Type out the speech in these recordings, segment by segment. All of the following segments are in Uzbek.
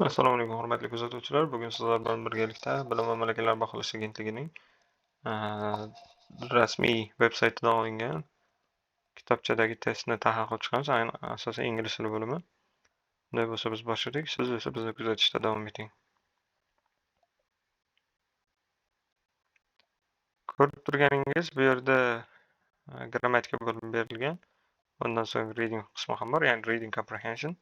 Assalomu alaykum, hurmatli kuzatuvchilar. Bugun sizlar bilan birgalikda Bilim va malakalar baholash agentligining rasmiy veb-saytidan olingan kitobchadagi testni tahlil qilib chiqamiz. Asosan ingliz tili bo'limi. Unday bo'lsa biz boshladik. Siz esa bizni kuzatishda davom eting. Ko'rib turganingiz bu yerda grammatika bo'limi berilgan. Undan so'ng reading qismi ham bor, ya'ni reading comprehension.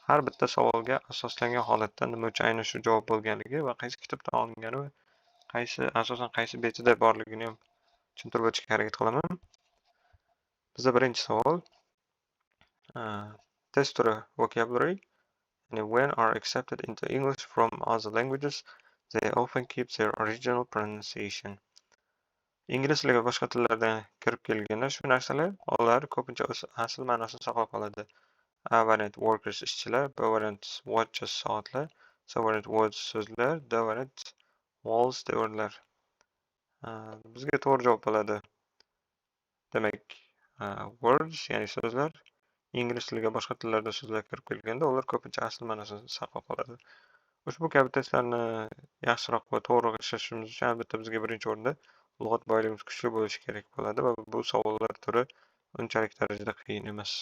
Har bitta savolga asoslangan holatda nima uchun aynan shu javob bo'lganligi va qaysi kitobdan olingani va qaysi asosan qaysi betida borligini ham tushuntirib o'tishga harakat qilaman. Bizda birinchi savol test turi vocabulary, ya'ni when are accepted into English from other languages, they often keep their original pronunciation. Ingliz tiliga boshqa tillardan kirib kelganda shu narsalar ular ko'pincha o'z asl ma'nosini saqlab qoladi. A variant workers ishchilar, B variant watches soatlar, C variant words so'zlar, D variant walls devorlar. Bizga to'g'ri javob bo'ladi. Demak, words ya'ni so'zlar ingliz tiliga boshqa tillarda so'zlar kirib kelganda ular ko'pincha asl ma'nosini saqlab qoladi. Ushbu kabi testlarni yaxshiroq va to'g'riroq ishlashimiz uchun albatta bizga birinchi o'rinda lug'at boyligimiz kuchli bo'lishi kerak bo'ladi va bu savollar turi unchalik darajada qiyin emas.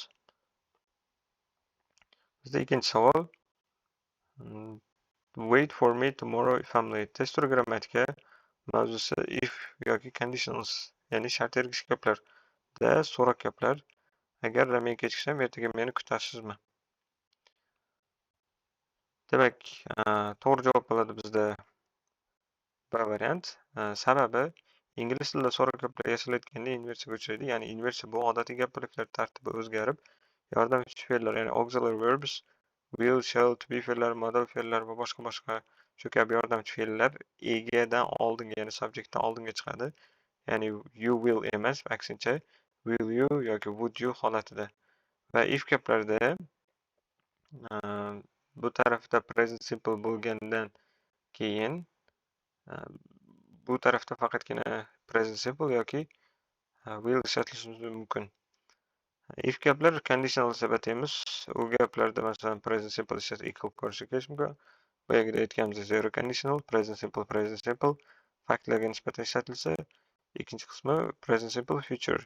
Bizda ikkinchi savol. Wait for me tomorrow if I'm late. Test turi grammatika mavzusi if yoki conditionals, ya'ni shart ergish gaplarda so'roq gaplar. Agarda men kechiksam, ertaga meni kutasizmi? Demak, to'g'ri javob bo'ladi bizda B variant. Sababi ingliz tilida so'roq gaplar yasalayotganda inversiyaga uchraydi. Ya'ni inversiya bu odatiy gap birliklar tartibi o'zgarib, yordamchi fe'llar, ya'ni auxiliary verbs, will, shall, to be fe'llar, modal fe'llar va boshqa shu kabi yordamchi fe'llar egadan oldinga, ya'ni subjektdan oldinga chiqadi. Ya'ni you will emas, aksincha will you yoki would you holatida. Va if gaplarda bu tarafda present simple bo'lgandan keyin bu tarafda faqatgina present simple yoki will ishlatilishi mumkin. If gaplar conditional deb ataymiz. U gaplarda masalan present simple ishlatib ikki xil ko'rinishga kelishi mumkin. Boyagida aytganimizdek zero conditional, present simple, present simple faktlarga nisbatan ishlatilsa, ikkinchi qismi present simple future.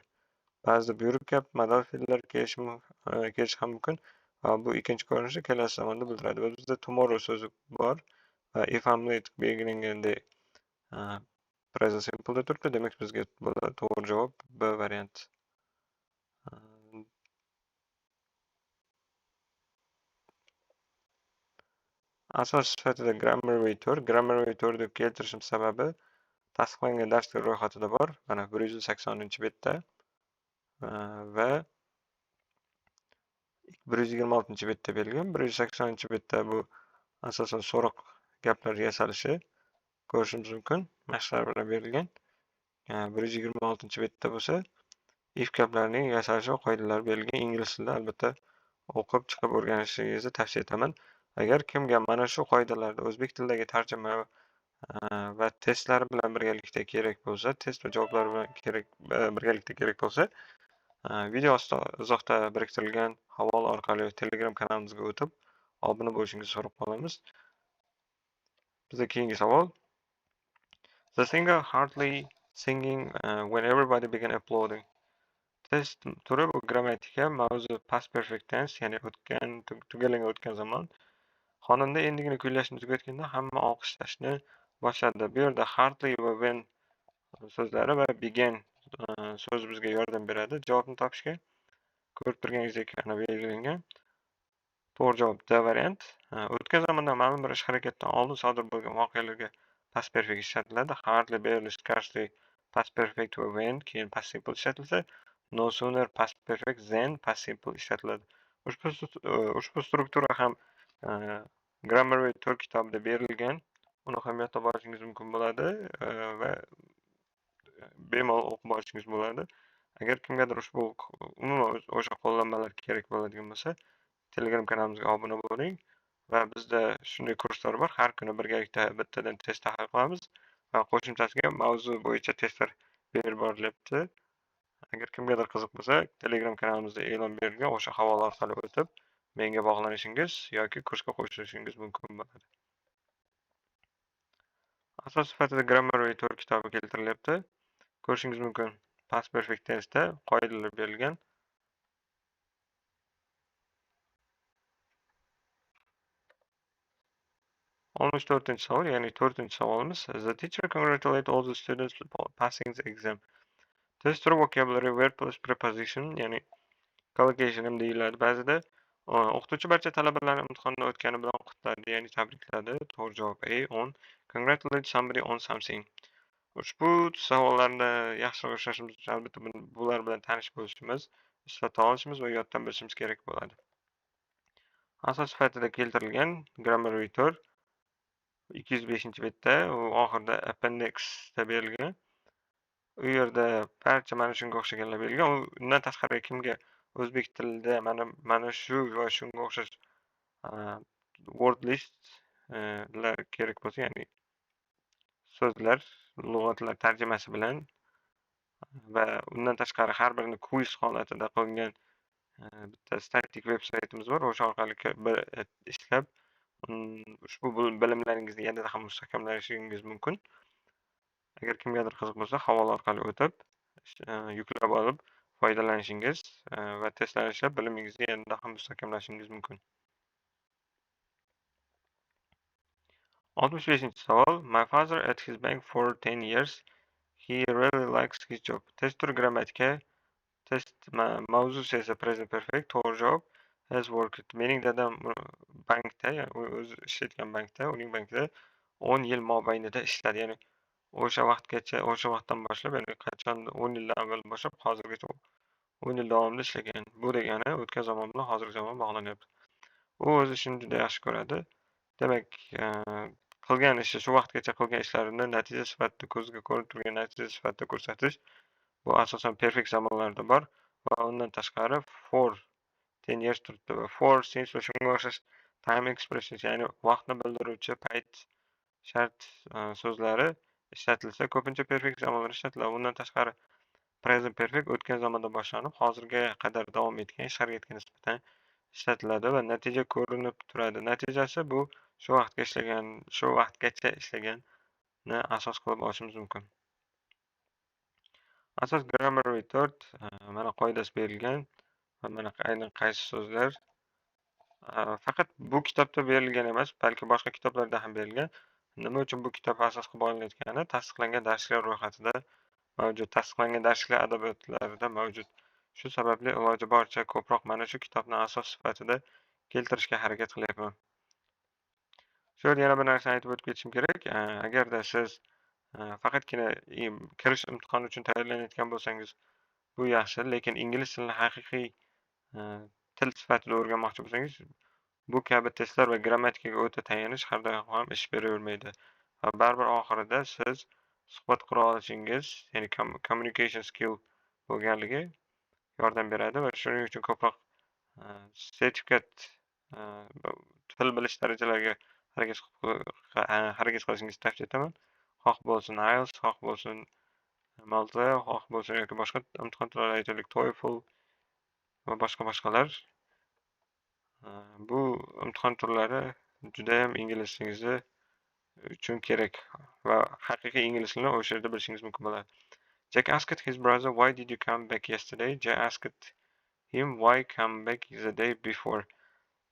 Ba'zida buyruq gap, modal fe'llar kelishi ham mumkin. Va bu ikkinchi ko'rinishi kelasi zamonda bildiradi. Va bizda tomorrow so'zi bor va if I'm late belgilanganda present simple da turibdi. Demak, bizga bo'ladi to'g'ri javob B variant. Asos sifatida Grammarly 4, Grammarly 4 deb keltirishim sababi tasdiqlangan darslik ro'yxatida bor. Mana 180-betda va 126-betda berilgan. 180-betda bu asosan so'roq gaplar yasalishi ko'rishimiz mumkin. Mashqlar bilan berilgan. 126-betda bo'lsa if gaplarning yasalishi va qoidalari berilgan. Ingliz tilida albatta o'qib chiqib o'rganishingizni tavsiya etaman. Agar kimga mana shu qoidalarda o'zbek tilidagi tarjima va testlar bilan birgalikda kerak bo'lsa, test va javoblar bilan kerak birgalikda kerak bo'lsa, video ostida izohda biriktirilgan havola orqali Telegram kanalimizga o'tib, obuna bo'lishingizni so'rab qolamiz. Bizda keyingi savol. The singer hardly singing when everybody began applauding. Test turi bu grammatika, mavzu past perfect tense, ya'ni o'tgan tugallangan o'tgan zamon. Xonanda endigina kuylashni tugatganda hamma olqishlashni boshladi. Bu yerda hardly va when so'zlari va began so'zi bizga yordam beradi javobni topishga. Ko'rib turganingizdek ana belgilangan. To'g'ri javob D variant. O'tgan zamonda ma'lum bir ish harakatdan oldin sodir bo'lgan voqealarga past perfect ishlatiladi. Hardly, barely, scarcely past perfect va when keyin past simple ishlatilsa, no sooner past perfect then past simple ishlatiladi. Ushbu struktura ham Grammarly 4 kitobida berilgan. Uni ham yodlab olishingiz mumkin bo'ladi va bemalol o'qib olishingiz bo'ladi. Agar kimgadir ushbu umuman o'sha qo'llanmalar kerak bo'ladigan bo'lsa, Telegram kanalimizga obuna bo'ling va bizda shunday kurslar bor. Har kuni birgalikda bittadan test tahlil qilamiz va qo'shimchasiga mavzu bo'yicha testlar berib borilyapti. Agar kimgadir qiziq bo'lsa, Telegram kanalimizda e'lon berilgan, o'sha havola orqali o'tib menga bog'lanishingiz yoki kursga qo'shilishingiz mumkin bo'ladi. Asos sifatida Grammarly 4 kitobi keltirilyapti. Ko'rishingiz mumkin, past perfect tense'da qoidalar berilgan. 64-savol, ya'ni 4-savolimiz. The teacher congratulated all the students passing the exam. Test through vocabulary, verb plus preposition, ya'ni collocation ham deyiladi ba'zida. O'qituvchi barcha talabalarni imtihondan o'tgani bilan qutladi, ya'ni tabrikladi. To'g'ri javob A, on. Congratulate somebody on something. Ushbu savollarni yaxshiroq ishlashimiz uchun albatta bular bilan tanish bo'lishimiz, ishlata olishimiz va yoddan bilishimiz kerak bo'ladi. Asos sifatida keltirilgan Grammarly 4 205-betda, u oxirida appendixda berilgan. U yerda barcha mana shunga o'xshaganlar berilgan. Undan tashqari kimga o'zbek tilida mana shu va shunga o'xshash word listlar kerak bo'lsa, ya'ni so'zlar, lug'atlar tarjimasi bilan va undan tashqari har birini quiz holatida qilingan bitta statik veb saytimiz bor. O'sha orqali ishlab ushbu bilimlaringizni yanada ham mustahkamlashingiz mumkin. Agar kimgadir qiziq bo'lsa, havola orqali o'tib, yuklab olib foydalanishingiz va testlarni ishlab bilimingizni yanada ham mustahkamlashingiz mumkin. 65-savol. My father at his bank for 10 years. He really likes his job. Test turi grammatika. Test mavzusi esa present perfect. To'g'ri javob has worked. Mening dadam bankda, ya'ni u o'zi ishlayotgan bankda, uning bankida 10 yil mobaynida ishladi. Ya'ni o'sha vaqtgacha, o'sha vaqtdan boshlab, ya'ni qachon 10 yildan avval boshlab hozirgacha 10 yil davomida ishlagan. Bu degani o'tgan zamon bilan hozirgi zamon bog'lanyapti. U o'z ishini juda yaxshi ko'radi. Demak, qilgan ishi, shu vaqtgacha qilgan ishlarini natija sifatida, ko'zga ko'rinib turgan natija sifatida ko'rsatish bu asosan perfect zamonlarda bor va undan tashqari for 10 years turibdi va for, since va shunga o'xshash time expressions, ya'ni vaqtni bildiruvchi payt shart so'zlari ishlatilsa, ko'pincha perfect zamonlar ishlatiladi. Undan tashqari present perfect o'tgan zamonda boshlanib, hozirga qadar davom etgan ish harakatga nisbatan ishlatiladi va natija ko'rinib turadi. Natijasi bu shu vaqtga ishlagan, shu vaqtgacha ishlaganni asos qilib olishimiz mumkin. Asos Grammarly 4 mana qoidasi berilgan va mana aynan qaysi so'zlar faqat bu kitobda berilgan emas, balki boshqa kitoblarda ham berilgan. Nima uchun bu kitob asos qilib olinayotgani tasdiqlangan darsliklar ro'yxatida mavjud, tasdiqlangan darsliklar adabiyotlarida mavjud. Shu sababli iloji boricha ko'proq mana shu kitobni asos sifatida keltirishga harakat qilyapman. Shu yerda yana bir narsani aytib o'tib ketishim kerak. Agarda siz faqatgina kirish imtihoni uchun tayyorlanayotgan bo'lsangiz, bu yaxshi, lekin ingliz tilini haqiqiy til sifatida o'rganmoqchi bo'lsangiz, bu kabi testlar va grammatikaga o'ta tayanish har doim ham ish beravermaydi. Va baribir oxirida siz suhbat qura olishingiz, ya'ni communication skill bo'lganligi yordam beradi va shuning uchun ko'proq sertifikat til bilish darajalariga harakat qilishingizni tavsiya etaman. Xoh bo'lsin IELTS, xoh bo'lsin Malta, xoh bo'lsin yoki boshqa imtihon turlari, aytaylik TOEFL va boshqa boshqalar. Bu imtihon turlari juda ham ingliz tilingizni uchun kerak va haqiqiy ingliz tilini o'sha yerda bilishingiz mumkin bo'ladi. Jack asked his brother, why did you come back yesterday? Jack asked him why come back the day before.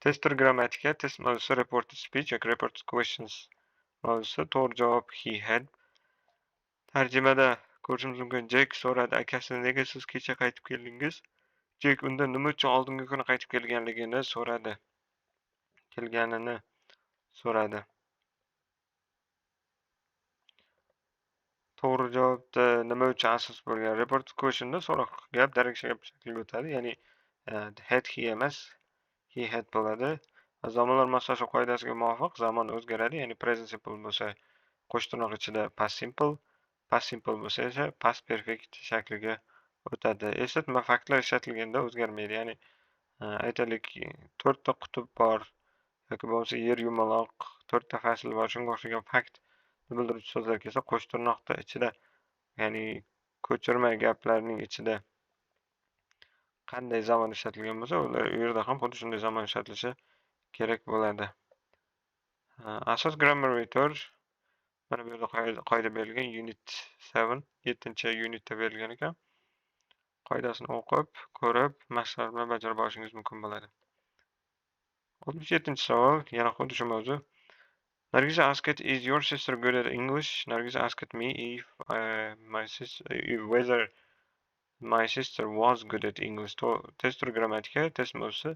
Test turi grammatika, test mavzusi reported speech yoki reported questions mavzusi. To'g'ri javob he had. Tarjimada ko'rishimiz mumkin. Jack so'radi akasini, nega siz kecha qaytib keldingiz? Jack undan nima uchun oldingi kuni qaytib kelganligini so'radi. Kelganini so'radi. To'g'ri javobda nima uchun asos bo'lgan reported questionda so'roq gap darakchi gap shakliga o'tadi. Ya'ni had he emas, he had bo'ladi. Zamonlar moslashuv qoidasiga muvofiq zamon o'zgaradi. Ya'ni present simple bo'lsa qo'sh tirnoq ichida past simple, past simple bo'lsa esa past perfect shakliga o'tadi. Eslatma, faktlar ishlatilganda o'zgarmaydi. Ya'ni aytaylik 4 ta qutb bor yoki bo'lmasa yer yumaloq, 4 ta fasl bor, shunga o'xshagan fakt bildiruvchi so'zlar kelsa qo'sh tirnoqda ichida, ya'ni ko'chirma gaplarning ichida Qanday zamon ishlatilgan bo'lsa, ular u yerda ham xuddi shunday zamon ishlatilishi kerak bo'ladi. Asos Grammar V4 mana bu yerda qoida berilgan, Unit 7, 7-unitda berilgan ekan. Qoidasini o'qib, ko'rib, mashqlar bilan bajarib olishingiz mumkin bo'ladi. 67-savol, yana xuddi shu mavzu. Nargiza asked, is your sister good at English? Nargiza asked me if my sister, whether my sister was good at English. Test turi grammatika, test mavzusi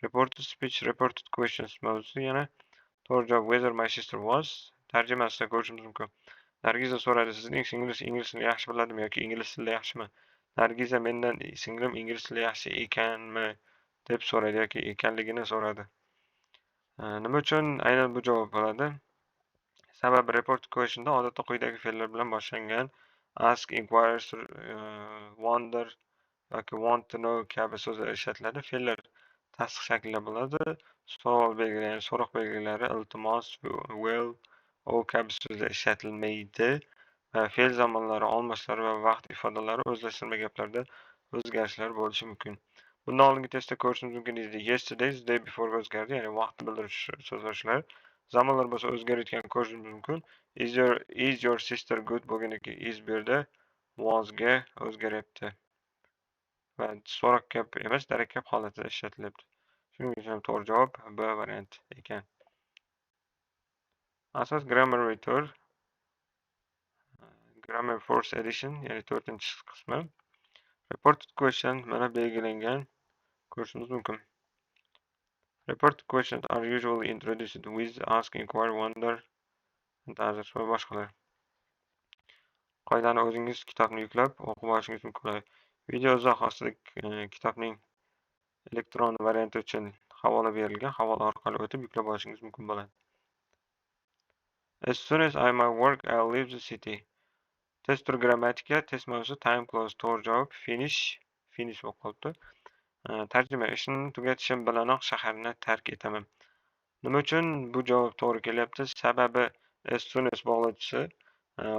reported speech, reported questions mavzusi, yana to'g'ri javob whether my sister was. Tarjimasida ko'rishimiz mumkin. Nargiza so'radi, sizning singlingiz ingliz tilini yaxshi biladimi yoki ingliz tilida yaxshimi? Nargiza mendan singlim ingliz tilida yaxshi ekanmi deb so'radi yoki ekanligini so'radi. Nima uchun aynan bu javob bo'ladi? Sababi report questionda odatda quyidagi fe'llar bilan boshlangan ask, inquire, wonder yoki want to know kabi so'zlar ishlatiladi. Fe'llar tasdiq shaklida bo'ladi. Savol belgilari, ya'ni so'roq belgilari, iltimos, will, o kabi so'zlar ishlatilmaydi. Va fe'l zamonlari, olmoshlar va vaqt ifodalari o'zlashtirma gaplarda o'zgarishlar bo'lishi mumkin. Bundan oldingi testda ko'rishimiz mumkin edi. Yesterday, the day before o'zgardi, ya'ni vaqtni bildiruvchi so'zlar shular. Zamonlar bo'lsa o'zgarayotganini ko'rishimiz mumkin. Is your sister good bo'lganiki is bu yerda wasga o'zgaryapti. Va so'roq gap emas, darak gap holatida ishlatilyapti. Shuning uchun ham to'g'ri javob B varianti ekan. Asos Grammar V4 Grammar Fourth Edition, ya'ni 4-qismi. Reported question mana belgilangan, ko'rishimiz mumkin. Reported questions are usually introduced with ask, inquire, wonder and others va boshqalar. Qoidani o'zingiz kitobni yuklab o'qib olishingiz mumkin. Video izoh ostida kitobning elektron varianti uchun havola berilgan. Havola orqali o'tib yuklab olishingiz mumkin bo'ladi. As soon as I my work, I leave the city. Test turi grammatika, test mavzusi time clause, to'g'ri javob finish, finish bo'lib qolibdi. Tarjima ishni tugatishim bilanoq shaharni tark etaman. Nima uchun bu javob to'g'ri kelyapti? Sababi as soon as bog'lovchisi,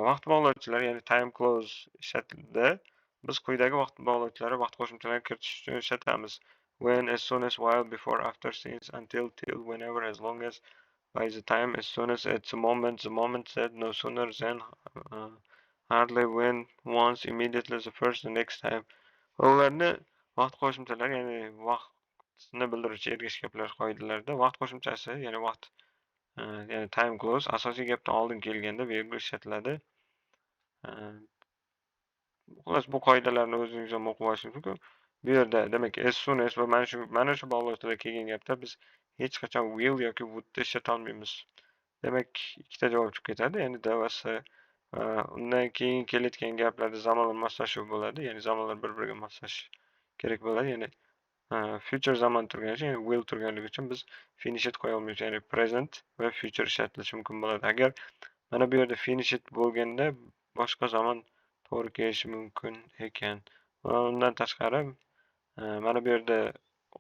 vaqt bog'lovchilari, ya'ni time clause ishlatildi. Biz quyidagi vaqt bog'lovchilari, vaqt qo'shimchalarini kiritish uchun ishlatamiz. When, as soon as, while, before, after, since, until, till, whenever, as long as, by the time, as soon as, at the moment, the moment that, no sooner than, hardly, when, once, immediately, the first, the next time. Va ularni vaqt qo'shimchalari, ya'ni vaqtni bildiruvchi ergash gaplar qoidalarida vaqt qo'shimchasi, ya'ni vaqt, ya'ni time clause asosiy gapdan oldin kelganda belgi ishlatiladi. Xullas, bu qoidalarni o'zingiz ham o'qib olishingiz mumkin. Bu yerda demak as soon as va mana shu bog'lovchida kelgan gapda biz hech qachon will yoki wouldni ishlata olmaymiz. Demak, ikkita javob chiqib ketadi, ya'ni D va C. Undan keyin kelayotgan gaplarda zamonlar moslashuv bo'ladi, ya'ni zamonlar bir-biriga moslashishi kerak bo'ladi, ya'ni future zamon turgani uchun, ya'ni will turganligi uchun biz finished qo'ya olmaymiz, ya'ni present va future ishlatilishi mumkin bo'ladi. Agar mana bu yerda finished bo'lganda boshqa zamon to'g'ri kelishi mumkin ekan. Va undan tashqari mana bu yerda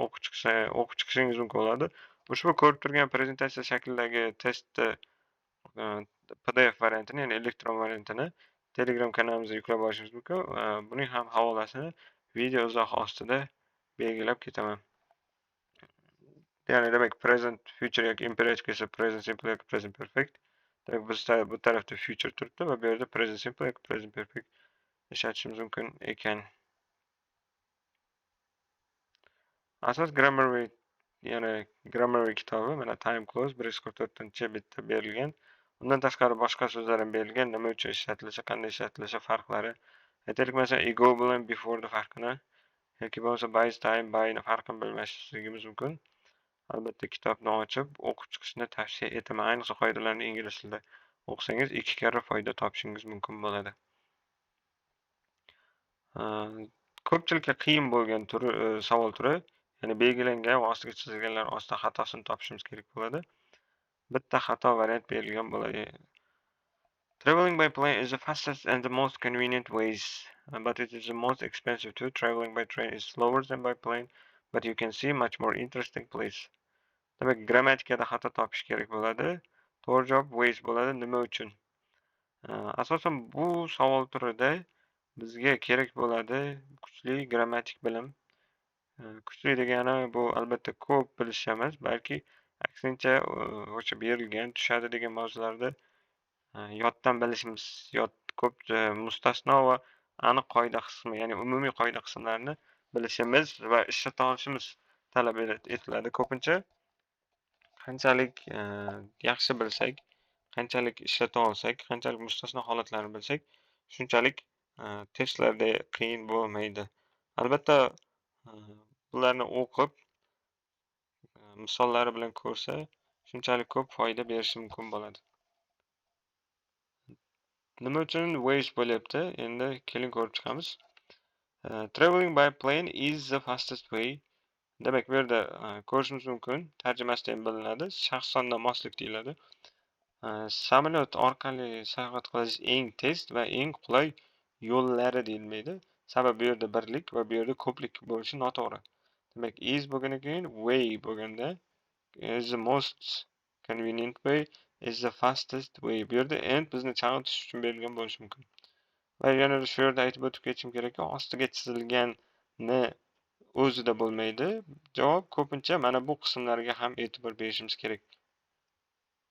o'qib chiqishingiz mumkin bo'ladi. Ushbu ko'rib turgan prezentatsiya shaklidagi testni PDF variantini, ya'ni elektron variantini Telegram kanalimizga yuklab olishingiz mumkin. Buning ham havolasini video izohi ostida belgilab ketaman. Ya'ni demak present, future yoki imperative kelsa present simple yoki present perfect. Demak, bizda bu tarafda future turibdi va bu yerda present simple yoki present perfect ishlatishimiz mumkin ekan. Asos Grammar, ya'ni Grammar kitobi mana time clause 144-betda berilgan. Undan tashqari boshqa so'zlar ham berilgan, nima uchun ishlatilishi, qanday ishlatilishi farqlari. Aytaylik, masalan, ago bilan before ni farqini yoki bo'lmasa by time, by ni farqini bilmasligimiz mumkin. Albatta kitobni ochib o'qib chiqishni tavsiya etaman. Ayniqsa qoidalarni ingliz tilida o'qisangiz 2 karra foyda topishingiz mumkin bo'ladi. Ko'pchilikka qiyin bo'lgan turi, savol turi, ya'ni belgilangan va ostiga chizilganlar ostida xatosini topishimiz kerak bo'ladi. Bitta xato variant berilgan bo'ladi. Traveling by plane is the fastest and the most convenient ways, but it is the most expensive too. Traveling by train is slower than by plane, but you can see much more interesting place. Demak, grammatikada xato topish kerak bo'ladi. To'g'ri javob ways bo'ladi. Nima uchun? Asosan bu savol turida bizga kerak bo'ladi kuchli grammatik bilim. Kuchli degani bu albatta ko'p bilish emas, balki aksincha o'sha berilgan, tushadi degan mavzularda yoddan bilishimiz, yod ko'p mustasno va aniq qoida qismi, ya'ni umumiy qoida qismlarini bilishimiz va ishlata olishimiz talab etiladi. Ko'pincha qanchalik yaxshi bilsak, qanchalik ishlata olsak, qanchalik mustasno holatlarni bilsak, shunchalik testlarda qiyin bo'lmaydi. Albatta, bularni o'qib, misollari bilan ko'rsa, shunchalik ko'p foyda berishi mumkin bo'ladi. Nima uchun ways bo'lyapti? Endi keling ko'rib chiqamiz. Traveling by plane is the fastest way. Demak, bu yerda ko'rishimiz mumkin, tarjimasida ham bilinadi, shaxs sonda moslik deyiladi. Samolyot orqali sayohat qilish eng tez va eng qulay yo'llari deyilmaydi. Sababi bu yerda birlik va bu yerda ko'plik bo'lishi noto'g'ri. Demak, is bo'lgandan keyin way bo'lganda is the most convenient way, is the fastest way. Bu yerda and bizni chalg'itish uchun berilgan bo'lishi mumkin. Va yana shu yerda aytib o'tib ketishim kerakki, ostiga chizilganni o'zida bo'lmaydi. Javob ko'pincha mana bu qismlarga ham e'tibor berishimiz kerak.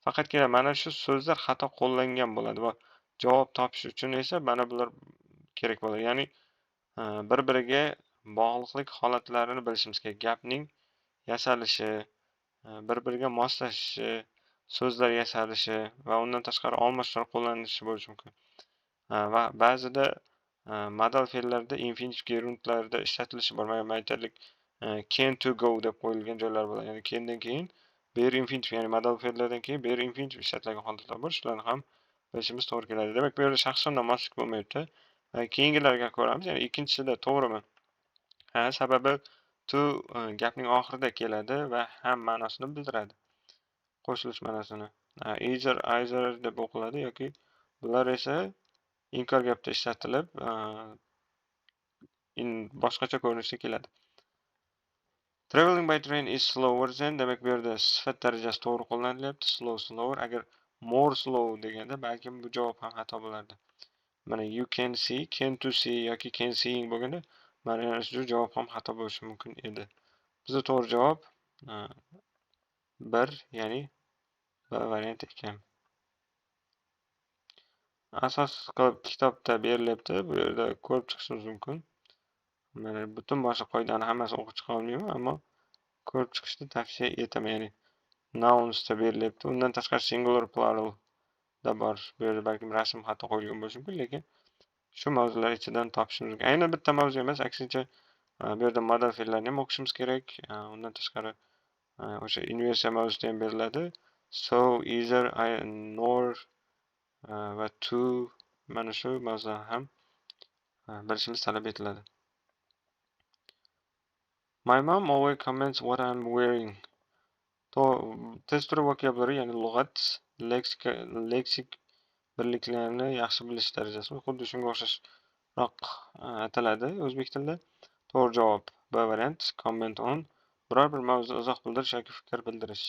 Faqatgina mana shu so'zlar xato qo'llangan bo'ladi va javob topish uchun esa mana bular kerak bo'ladi. Ya'ni bir-biriga bog'liqlik holatlarini bilishimiz kerak. Gapning yasalishi, bir-biriga moslashishi, so'zlar yasalishi va undan tashqari olmoshlar qo'llanilishi bo'lishi mumkin. Va ba'zida modal fe'llarda infinitiv gerundlarda ishlatilishi bor. Mana aytaylik, can to go deb qo'yilgan joylar bo'ladi. Ya'ni candan keyin bare infinitiv, ya'ni modal fe'llardan keyin bare infinitiv ishlatilgan holatlar bor. Shularni ham bilishimiz to'g'ri keladi. Demak, bu yerda shaxs sonda moslik bo'lmayapti. Keyingilarga ko'ramiz. Ya'ni ikkinchisida to'g'rimi? Ha, sababi to gapning oxirida keladi va ham ma'nosini bildiradi. Qo'shilish ma'nosini. Either, either deb o'qiladi yoki bular esa inkor gapda ishlatilib, boshqacha ko'rinishda keladi. Traveling by train is slower than, demak bu yerda sifat darajasi to'g'ri qo'llanilyapti. Slow, slower. Agar more slow deganda balkim bu javob ham xato bo'lardi. Mana you can see, can to see yoki can seeing bo'lganda mana shu javob ham xato bo'lishi mumkin edi. Bizda to'g'ri javob 1, ya'ni B variant ekan. Asos qilib kitobda berilyapti. Bu yerda ko'rib chiqishimiz mumkin. Mana butun boshqa qoidani hammasini o'qib chiqa olmayman, ammo ko'rib chiqishni tavsiya etaman. Ya'ni nounsda berilyapti. Undan tashqari singular plural da bor. Bu yerda balkim rasm xato qo'yilgan bo'lishi mumkin, lekin shu mavzular ichidan topishimiz mumkin. Aynan bitta mavzu emas, aksincha bu yerda modal fe'llarni ham o'qishimiz kerak. Undan tashqari o'sha inversiya mavzusida ham beriladi. So, either, I, nor va to, mana shu mavzularni ham bilishimiz talab etiladi. My mom always comments what I'm wearing. Tez turib vocabulary, ya'ni lug'at, leksik birliklarni yaxshi bilish darajasi xuddi shunga o'xshashroq ataladi o'zbek tilida. To'g'ri javob B variant, comment on. Biror bir mavzuda izoh bildirish yoki fikr bildirish.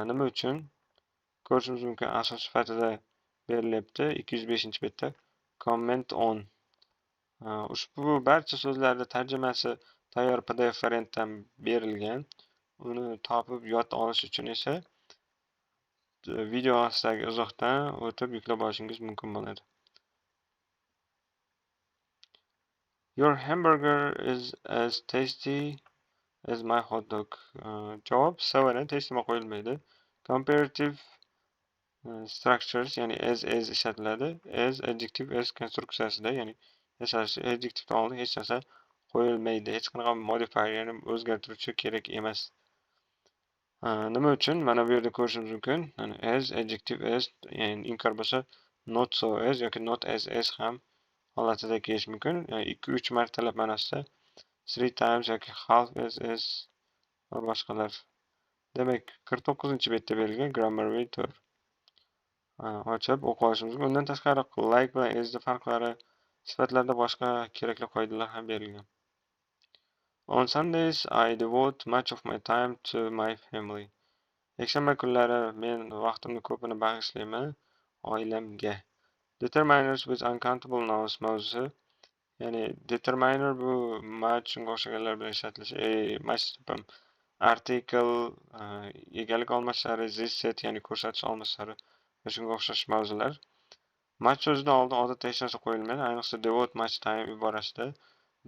Nima uchun? Ko'rishimiz mumkin, asos sifatida berilyapti 205-betda comment on. Ushbu barcha so'zlarda tarjimasi tayyor PDF variantdan berilgan. Uni topib yod olish uchun esa video ostidagi izohdan o'tib yuklab olishingiz mumkin bo'ladi. Your hamburger is as tasty as my hot dog. Javob C variant, hech nima qo'yilmaydi. Comparative structures, ya'ni as ishlatiladi. As adjective as konstruksiyasida, ya'ni adjectivedan oldin hech narsa qo'yilmaydi. Hech qanaqa modifier, ya'ni o'zgartiruvchi kerak emas. Nima uchun? Mana bu yerda ko'rishimiz mumkin. Ya'ni as adjective as, ya'ni inkor bo'lsa not so as yoki not as as ham holatida kelishi mumkin. Ya'ni 2-3 martalab ma'nosida 3 times yoki half as as va boshqalar. Demak, 49-betda berilgan grammar to'rt. Ochib o'qib olishimiz mumkin. Undan tashqari like bilan as farqlari, sifatlarda boshqa kerakli qoidalar ham berilgan. On Sundays I devote much of my time to my family. Yakshanba kunlari men vaqtimni ko'pini bag'ishlayman oilamga. Determiners with uncountable nouns mavzusi, Ya'ni determiner bu much shunga o'xshaganlar bilan ishlatilishi, much ham article, egalik olmashlari, this, set, ya'ni ko'rsatish olmashlari va shunga o'xshash mavzular. Much so'zidan oldin odatda hech narsa qo'yilmaydi, ayniqsa devote much time iborasida.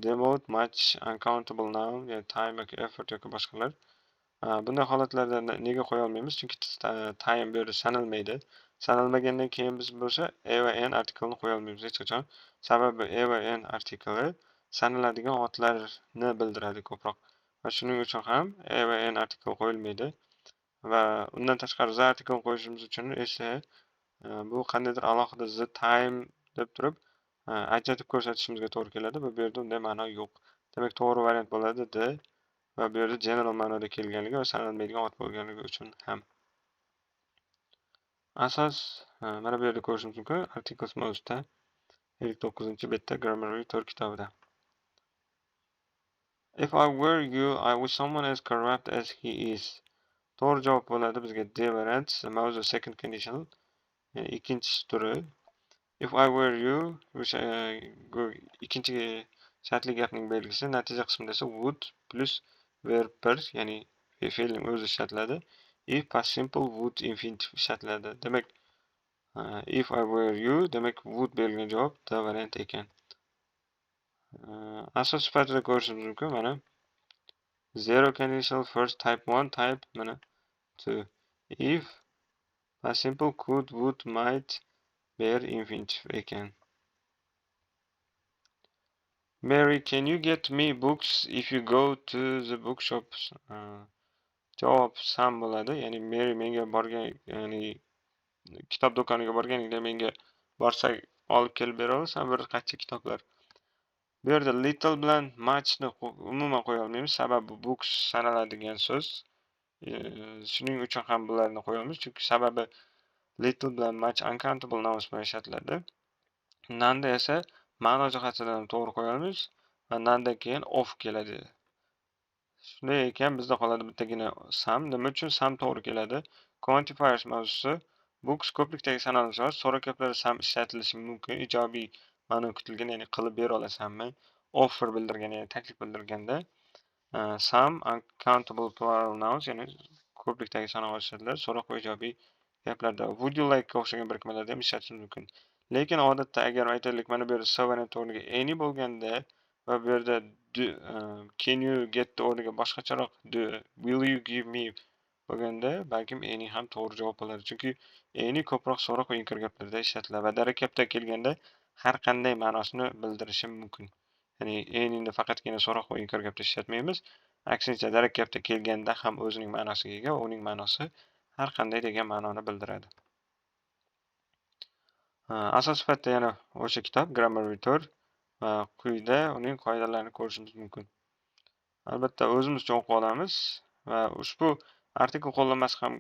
Devote much uncountable noun, ya'ni time yoki effort yoki boshqalar. Bunday holatlarda nega qo'ya olmaymiz? Chunki time bu yerda sanalmaydi. Sanalmagandan keyin biz bo'lsa a va n artiklini qo'ya olmaymiz hech qachon. Sababi a va n artikli sanaladigan otlarni bildiradi ko'proq. Va shuning uchun ham a va n artikli qo'yilmaydi. Va undan tashqari the artikel qo'yishimiz uchun esa bu qandaydir alohida the time deb turib ajratib ko'rsatishimizga to'g'ri keladi. Bu yerda unday ma'no yo'q. Demak, to'g'ri variant bo'ladi D va bu yerda general ma'noda kelganligi va sanalmaydigan ot bo'lganligi uchun ham. Asos mana bu yerda ko'rishimiz mumkin articles mavzusida 59-betda Grammarly 4 kitobida. If I were you, I wish someone as corrupt as he is. To'g'ri javob bo'ladi bizga D variant, mavzu second conditional, ya'ni ikkinchi turi. If I were you, o'sha ikkinchi shartli gapning belgisi, natija qismida esa would plus verb 1, ya'ni fe'lning o'zi ishlatiladi. If past simple would infinitive ishlatiladi. Demak, if I were you, demak would berilgan javob D variant ekan. Asos sifatida ko'rishimiz mumkin mana zero conditional first type 1 type mana 2. If past simple could, would, might bare infinitive ekan. Mary, can you get me books if you go to the bookshop? Javob some bo'ladi. Ya'ni Mary menga borgan, ya'ni kitob do'koniga borganingda menga borsak olib kelib bera olasan bir qancha kitoblar. Bu yerda little bilan muchni umuman qo'ya olmaymiz, sababi books sanaladigan so'z. Shuning uchun ham bularni qo'ya olmaymiz, chunki sababi little bilan much uncountable nouns bilan ishlatiladi. None esa ma'no jihatidan ham to'g'ri qo'ya olmaymiz va nonedan keyin of keladi. Shunday ekan bizda qoladi bittagina some. Nima uchun some to'g'ri keladi? Quantifiers mavzusi books ko'plikdagi sanaluvchi so'z, so'roq gaplarda some ishlatilishi mumkin. Ijobiy ma'no kutilgan, ya'ni qilib bera olasanmi? Offer bildirgan, ya'ni taklif bildirganda some uncountable plural nouns, ya'ni ko'plikdagi sanog'ich so'zlar so'roq va ijobiy gaplarda would you like ga o'xshagan birikmalarda ham ishlatishimiz mumkin. Lekin odatda agar aytaylik mana bu yerda s variant o'rniga any bo'lganda va bu yerda do, can you get o'rniga boshqacharoq do, will you give me bo'lganda balkim any ham to'g'ri javob bo'ladi. Chunki any ko'proq so'roq va inkor gaplarda ishlatiladi va darak gapda kelganda har qanday ma'nosini bildirishi mumkin. Ya'ni anyni faqatgina so'roq va inkor gapda ishlatmaymiz. Aksincha darak gapda kelganda ham o'zining ma'nosiga ega va uning ma'nosi har qanday degan ma'noni bildiradi. Asos sifatida yana o'sha kitob Grammar 4 va quyida uning qoidalarini ko'rishimiz mumkin. Albatta o'zimizcha o'qib olamiz va ushbu artikl qo'llanmasi ham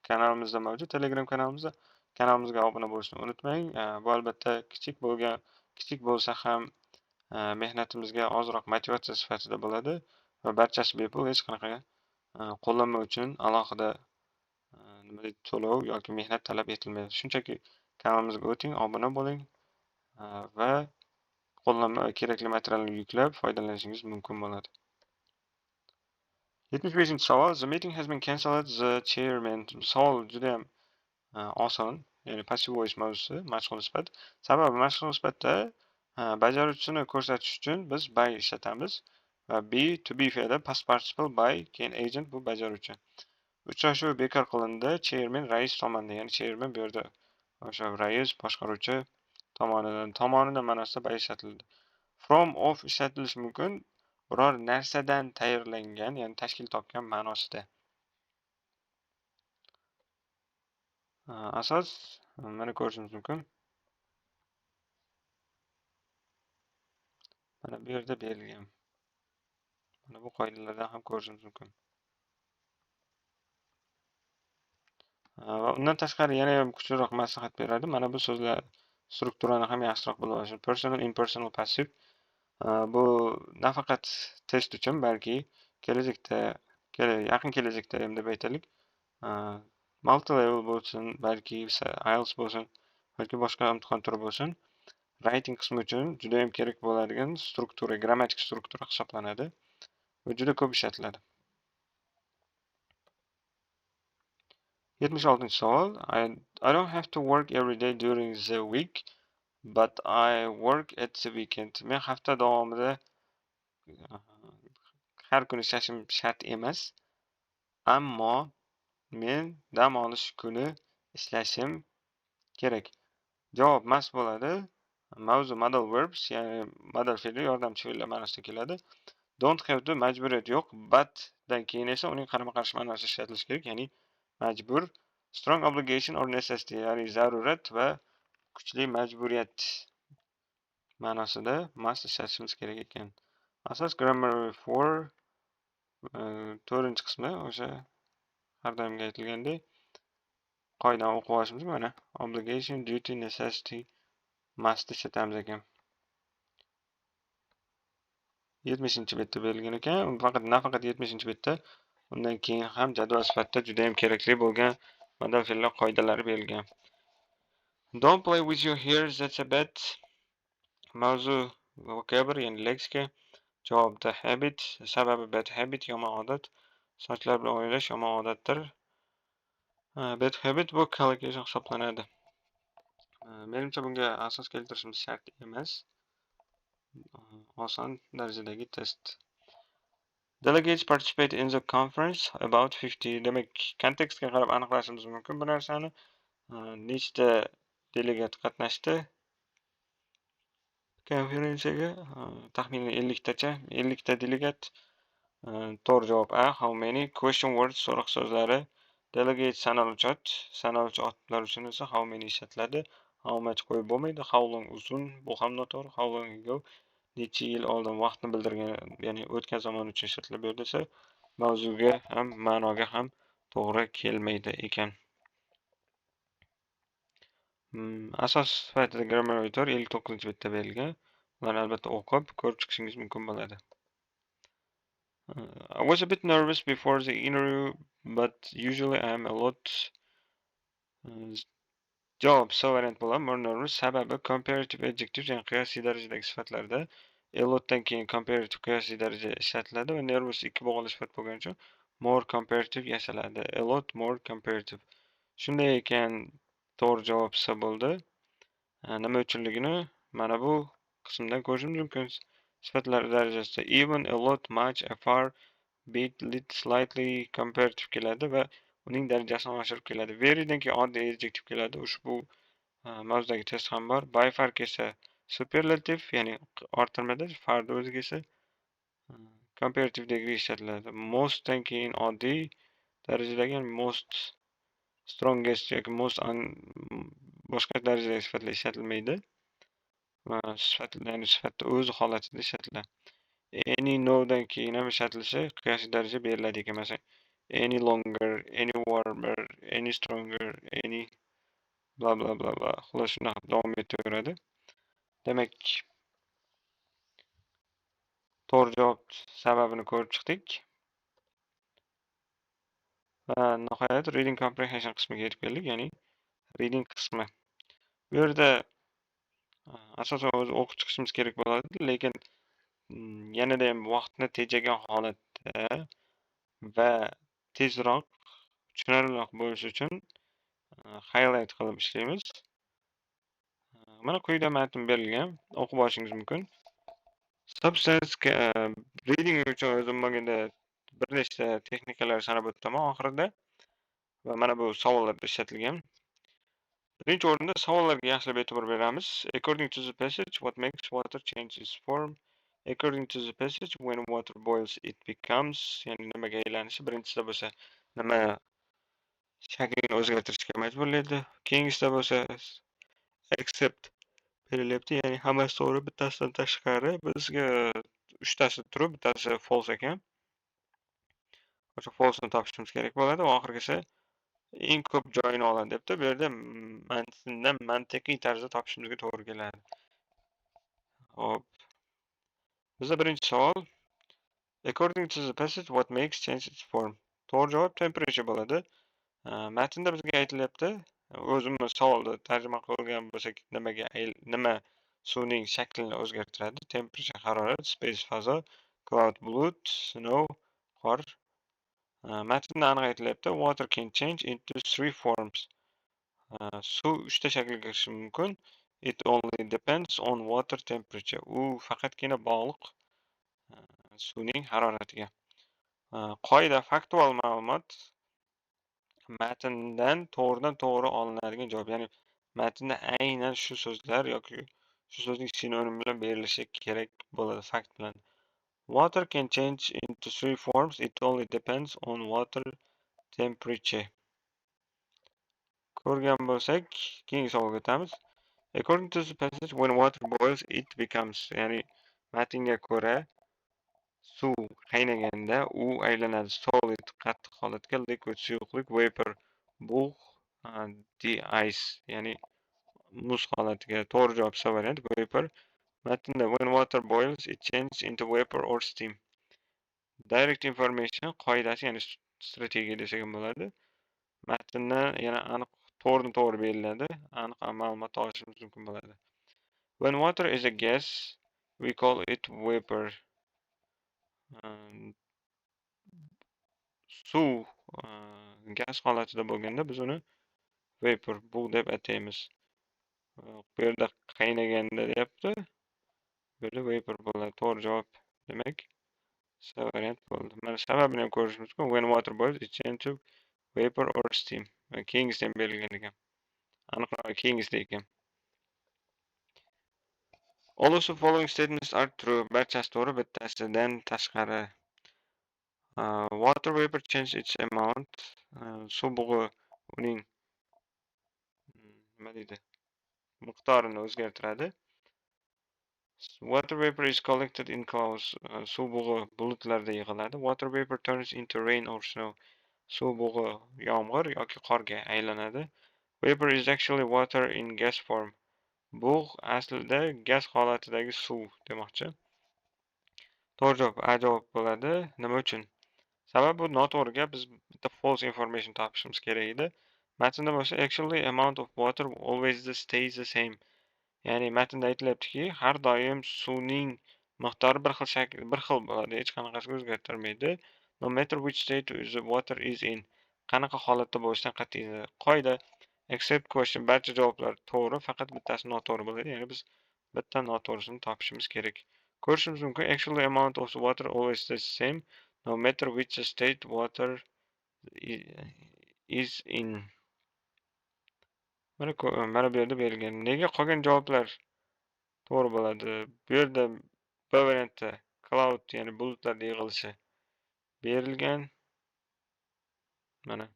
kanalimizda mavjud, Telegram kanalimizda. Kanalimizga obuna bo'lishni unutmang. Bu albatta kichik bo'lsa ham mehnatimizga ozroq motivatsiya sifatida bo'ladi va barchasi bepul, hech qanaqa qo'llanma uchun alohida nima deydi, to'lov yoki mehnat talab etilmaydi. Shunchaki kanalimizga o'ting, obuna bo'ling va qo'llanma va kerakli materialni yuklab foydalanishingiz mumkin bo'ladi. 75-savol. The meeting has been cancelled. The chairman. Savol juda ham oson, ya'ni passive voice mavzusi, mashg'ul sifat. Sababi mashg'ul sifatda bajaruvchini ko'rsatish uchun biz by ishlatamiz va be to be fe'li past participle by, keyin agent bu bajaruvchi. Uchrashuv bekor qilindi. Chairman rais tomonidan, ya'ni chairman bu yerda o'sha rais, boshqaruvchi tomonidan ma'nosida by ishlatildi. From of ishlatilishi mumkin biror narsadan tayyorlangan, ya'ni tashkil topgan ma'nosida. Asos mana ko'rishimiz mumkin. Mana bu yerda berilgan. Mana bu qoidalardan ham ko'rishimiz mumkin. Va undan tashqari yana ham kuchliroq maslahat beradi. Mana bu so'zlar strukturani ham yaxshiroq bilib olish. Personal, impersonal, passive. Bu nafaqat test uchun, balki kelajakda, yaqin kelajakda ham deb aytaylik, multi level bo'lsin, balki IELTS bo'lsin, balki boshqa imtihon turi bo'lsin. Writing qismi uchun juda ham kerak bo'ladigan struktura, grammatik struktura hisoblanadi va juda ko'p ishlatiladi. 76-savol. I don't have to work every day during the week, but I work at the weekend. Men hafta davomida har kuni ishlashim shart emas, ammo men dam olish kuni ishlashim kerak. Javob must bo'ladi. Mavzu modal verbs, ya'ni modal fe'li yordamchi fe'llar ma'nosida keladi. Don't have to majburiyat yo'q, but dan keyin esa uning qarama-qarshi ma'nosi ishlatilishi kerak, ya'ni majbur. Strong obligation or necessity, ya'ni zarurat va kuchli majburiyat ma'nosida must ishlatishimiz kerak ekan. Asos grammar 4 4-qismi o'sha har doimgi aytilgandek qoidani o'qib olishimiz, mana obligation, duty, necessity, must ishlatamiz ekan. 70-betda berilgan ekan. Faqat nafaqat 70-betda, undan keyin ham jadval sifatida juda ham kerakli bo'lgan modal fe'llar qoidalari berilgan. Don't play with your hair, that's a bad. Mavzu vocabulary, ya'ni leksika. Javobda habit, sababi bad habit, yomon odat. Sochlar bilan o'ynash yomon odatdir. Bad habit bu collocation hisoblanadi. Menimcha bunga asos keltirishimiz shart emas. Oson darajadagi test. Delegates participate in the conference about 50. Demak, kontekstga qarab aniqlashimiz mumkin bu narsani. Nechta delegat qatnashdi konferensiyaga? Taxminan 50 tacha, 50 ta delegat. To'g'ri javob A. How many? Question words, so'roq so'zlari. Delegate sanaluvchi ot, sanaluvchi otlar uchun esa how many ishlatiladi. How much qo'yib bo'lmaydi. How long uzun, bu ham noto'g'ri. How long ago necha yil oldin vaqtni bildirgan, ya'ni o'tgan zamon uchun ishlatiladi bu yerda esa mavzuga ham, ma'noga ham to'g'ri kelmaydi ekan. Asos sifatida grammar auditor 59-betda berilgan. Ularni albatta o'qib, ko'rib chiqishingiz mumkin bo'ladi. I was a bit nervous before the interview, but usually I am a lot. Javob C variant bo'ladi. More nervous sababi comparative adjective, ya'ni qiyosiy darajadagi sifatlarda a lotdan keyin comparative qiyosiy daraja ishlatiladi va nervous ikki bo'g'inli sifat bo'lgani uchun more comparative yasaladi. A lot more comparative. Shunday ekan, to'g'ri javob C bo'ldi. Nima uchunligini mana bu qismdan ko'rishimiz mumkin. Sifatlar darajasida even, a lot, much, a far, bit, little, slightly comparative keladi va uning darajasini oshirib keladi. Verydan keyin oddiy adjective keladi. Ushbu mavzudagi test ham bor. By far kelsa superlative, ya'ni orttirmada, farni o'zi kelsa comparative degree ishlatiladi. Mostdan keyin oddiy darajadagi, ya'ni most, strongest yoki most boshqa darajadagi sifatlar ishlatilmaydi. Va sifat, ya'ni sifatni o'zi holatida ishlatiladi. Any, no'dan keyin ham ishlatilishi qiyosiy daraja beriladi ekan. Masalan, any longer, any warmer, any stronger, any bla bla bla bla. Xullas, shunaqa davom etaveradi. Demak, to'g'ri javob sababini ko'rib chiqdik. Va nihoyat reading comprehension qismiga yetib keldik, ya'ni reading qismi. Bu yerda asosan o'zi o'qib chiqishimiz kerak bo'ladi, lekin yanada ham vaqtni tejagan holatda va tezroq, tushunarliroq bo'lishi uchun highlight qilib ishlaymiz. Mana quyida matn berilgan, o'qib olishingiz mumkin. Substance reading uchun o'zim bo'lganda bir nechta texnikalar sanab o'taman oxirida va mana bu savollarda ishlatilgan. Birinchi o'rinda savollarga yaxshilab e'tibor beramiz. According to the passage, what makes water change its form? According to the passage, when water boils, it becomes, ya'ni nimaga aylanishi. Birinchisida bo'lsa nima shaklini o'zgartirishga majburlaydi. Keyingisida bo'lsa except berilyapti, ya'ni hammasi to'g'ri, bittasidan tashqari. Bizga uchtasi true, bittasi false ekan. O'sha false'ni topishimiz kerak bo'ladi va oxirgisi eng ko'p joyini oladi debdi. Bu yerda matndan mantiqiy tarzda topishimizga to'g'ri keladi. Xo'p. Bizda birinchi savol. According to the passage, what makes change its form? To'g'ri javob temperature bo'ladi. Matnda bizga aytilyapti. O'zimiz savolni tarjima qilgan bo'lsak, nima Suvning shaklini o'zgartiradi. Temperature harorat, space fazo, cloud bulut, snow qor. Matnda aniq aytilyapti. Water can change into three forms. Suv uchta shaklga kirishi mumkin. It only depends on water temperature. U faqatgina bog'liq suvning haroratiga. Qoida faktual ma'lumot matndan to'g'ridan to'g'ri olinadigan javob. Ya'ni matnda aynan shu so'zlar yoki shu so'zning sinonimi bilan berilishi kerak bo'ladi fakt bilan. Water can change into three forms. It only depends on water temperature. Ko'rgan bo'lsak, keyingi savolga o'tamiz. According to the passage, when water boils, it becomes, ya'ni matnga ko'ra suv qaynaganda u aylanadi solid qattiq holatga, liquid suyuqlik, vapor bug', the ice, ya'ni muz holatiga. To'g'ri javob C variant, vapor. Matnda when water boils, it changes into vapor or steam. Direct information qoidasi, ya'ni strategiya desak ham bo'ladi. Matnda yana aniq to'g'ridan to'g'ri beriladi, aniq ma'lumot olishimiz mumkin bo'ladi. When water is a gas, we call it vapor. Suv gaz holatida bo'lganda biz uni vapor, bug' deb ataymiz. Bu yerda qaynaganda deyapti. Bu yerda vapor bo'ladi. To'g'ri javob demak C variant bo'ldi. Mana sababini ham ko'rishimiz mumkin. When water boils, it changes to vapor or steam. Keyingisida ham berilgan ekan. Aniqroq keyingisida ekan. All of the following statements are true. Barchasi to'g'ri, bittasidan tashqari. Water vapor changes its amount. Suv bug'i uning nima deydi? Miqdorini o'zgartiradi. Water vapor is collected in clouds. Suv bug'i bulutlarda yig'iladi. Water vapor turns into rain or snow. Suv bug'i yomg'ir yoki qorga aylanadi. Vapor is actually water in gas form. Bug' aslida gaz holatidagi suv demoqchi. To'g'ri javob A javob bo'ladi. Nima uchun? Sababi bu noto'g'ri gap. Biz bitta false information topishimiz kerak edi. Matnda bo'lsa actually amount of water always stays the same. Ya'ni matnda aytilyaptiki, har doim suvning miqdori bir xil shakl, bir xil bo'ladi, hech qanaqasiga o'zgartirmaydi. No matter which state the water is in. Qanaqa holatda bo'lishidan qat'iy nazar. Qoida except question, barcha javoblar to'g'ri, faqat bittasi noto'g'ri bo'ladi. Ya'ni biz bitta noto'g'risini topishimiz kerak. Ko'rishimiz mumkin, actually amount of water always the same, no matter which state water is in. Mana bu yerda berilgan. Nega qolgan javoblar to'g'ri bo'ladi? Bu yerda B variantda cloud, ya'ni bulutlarda yig'ilishi berilgan. Mana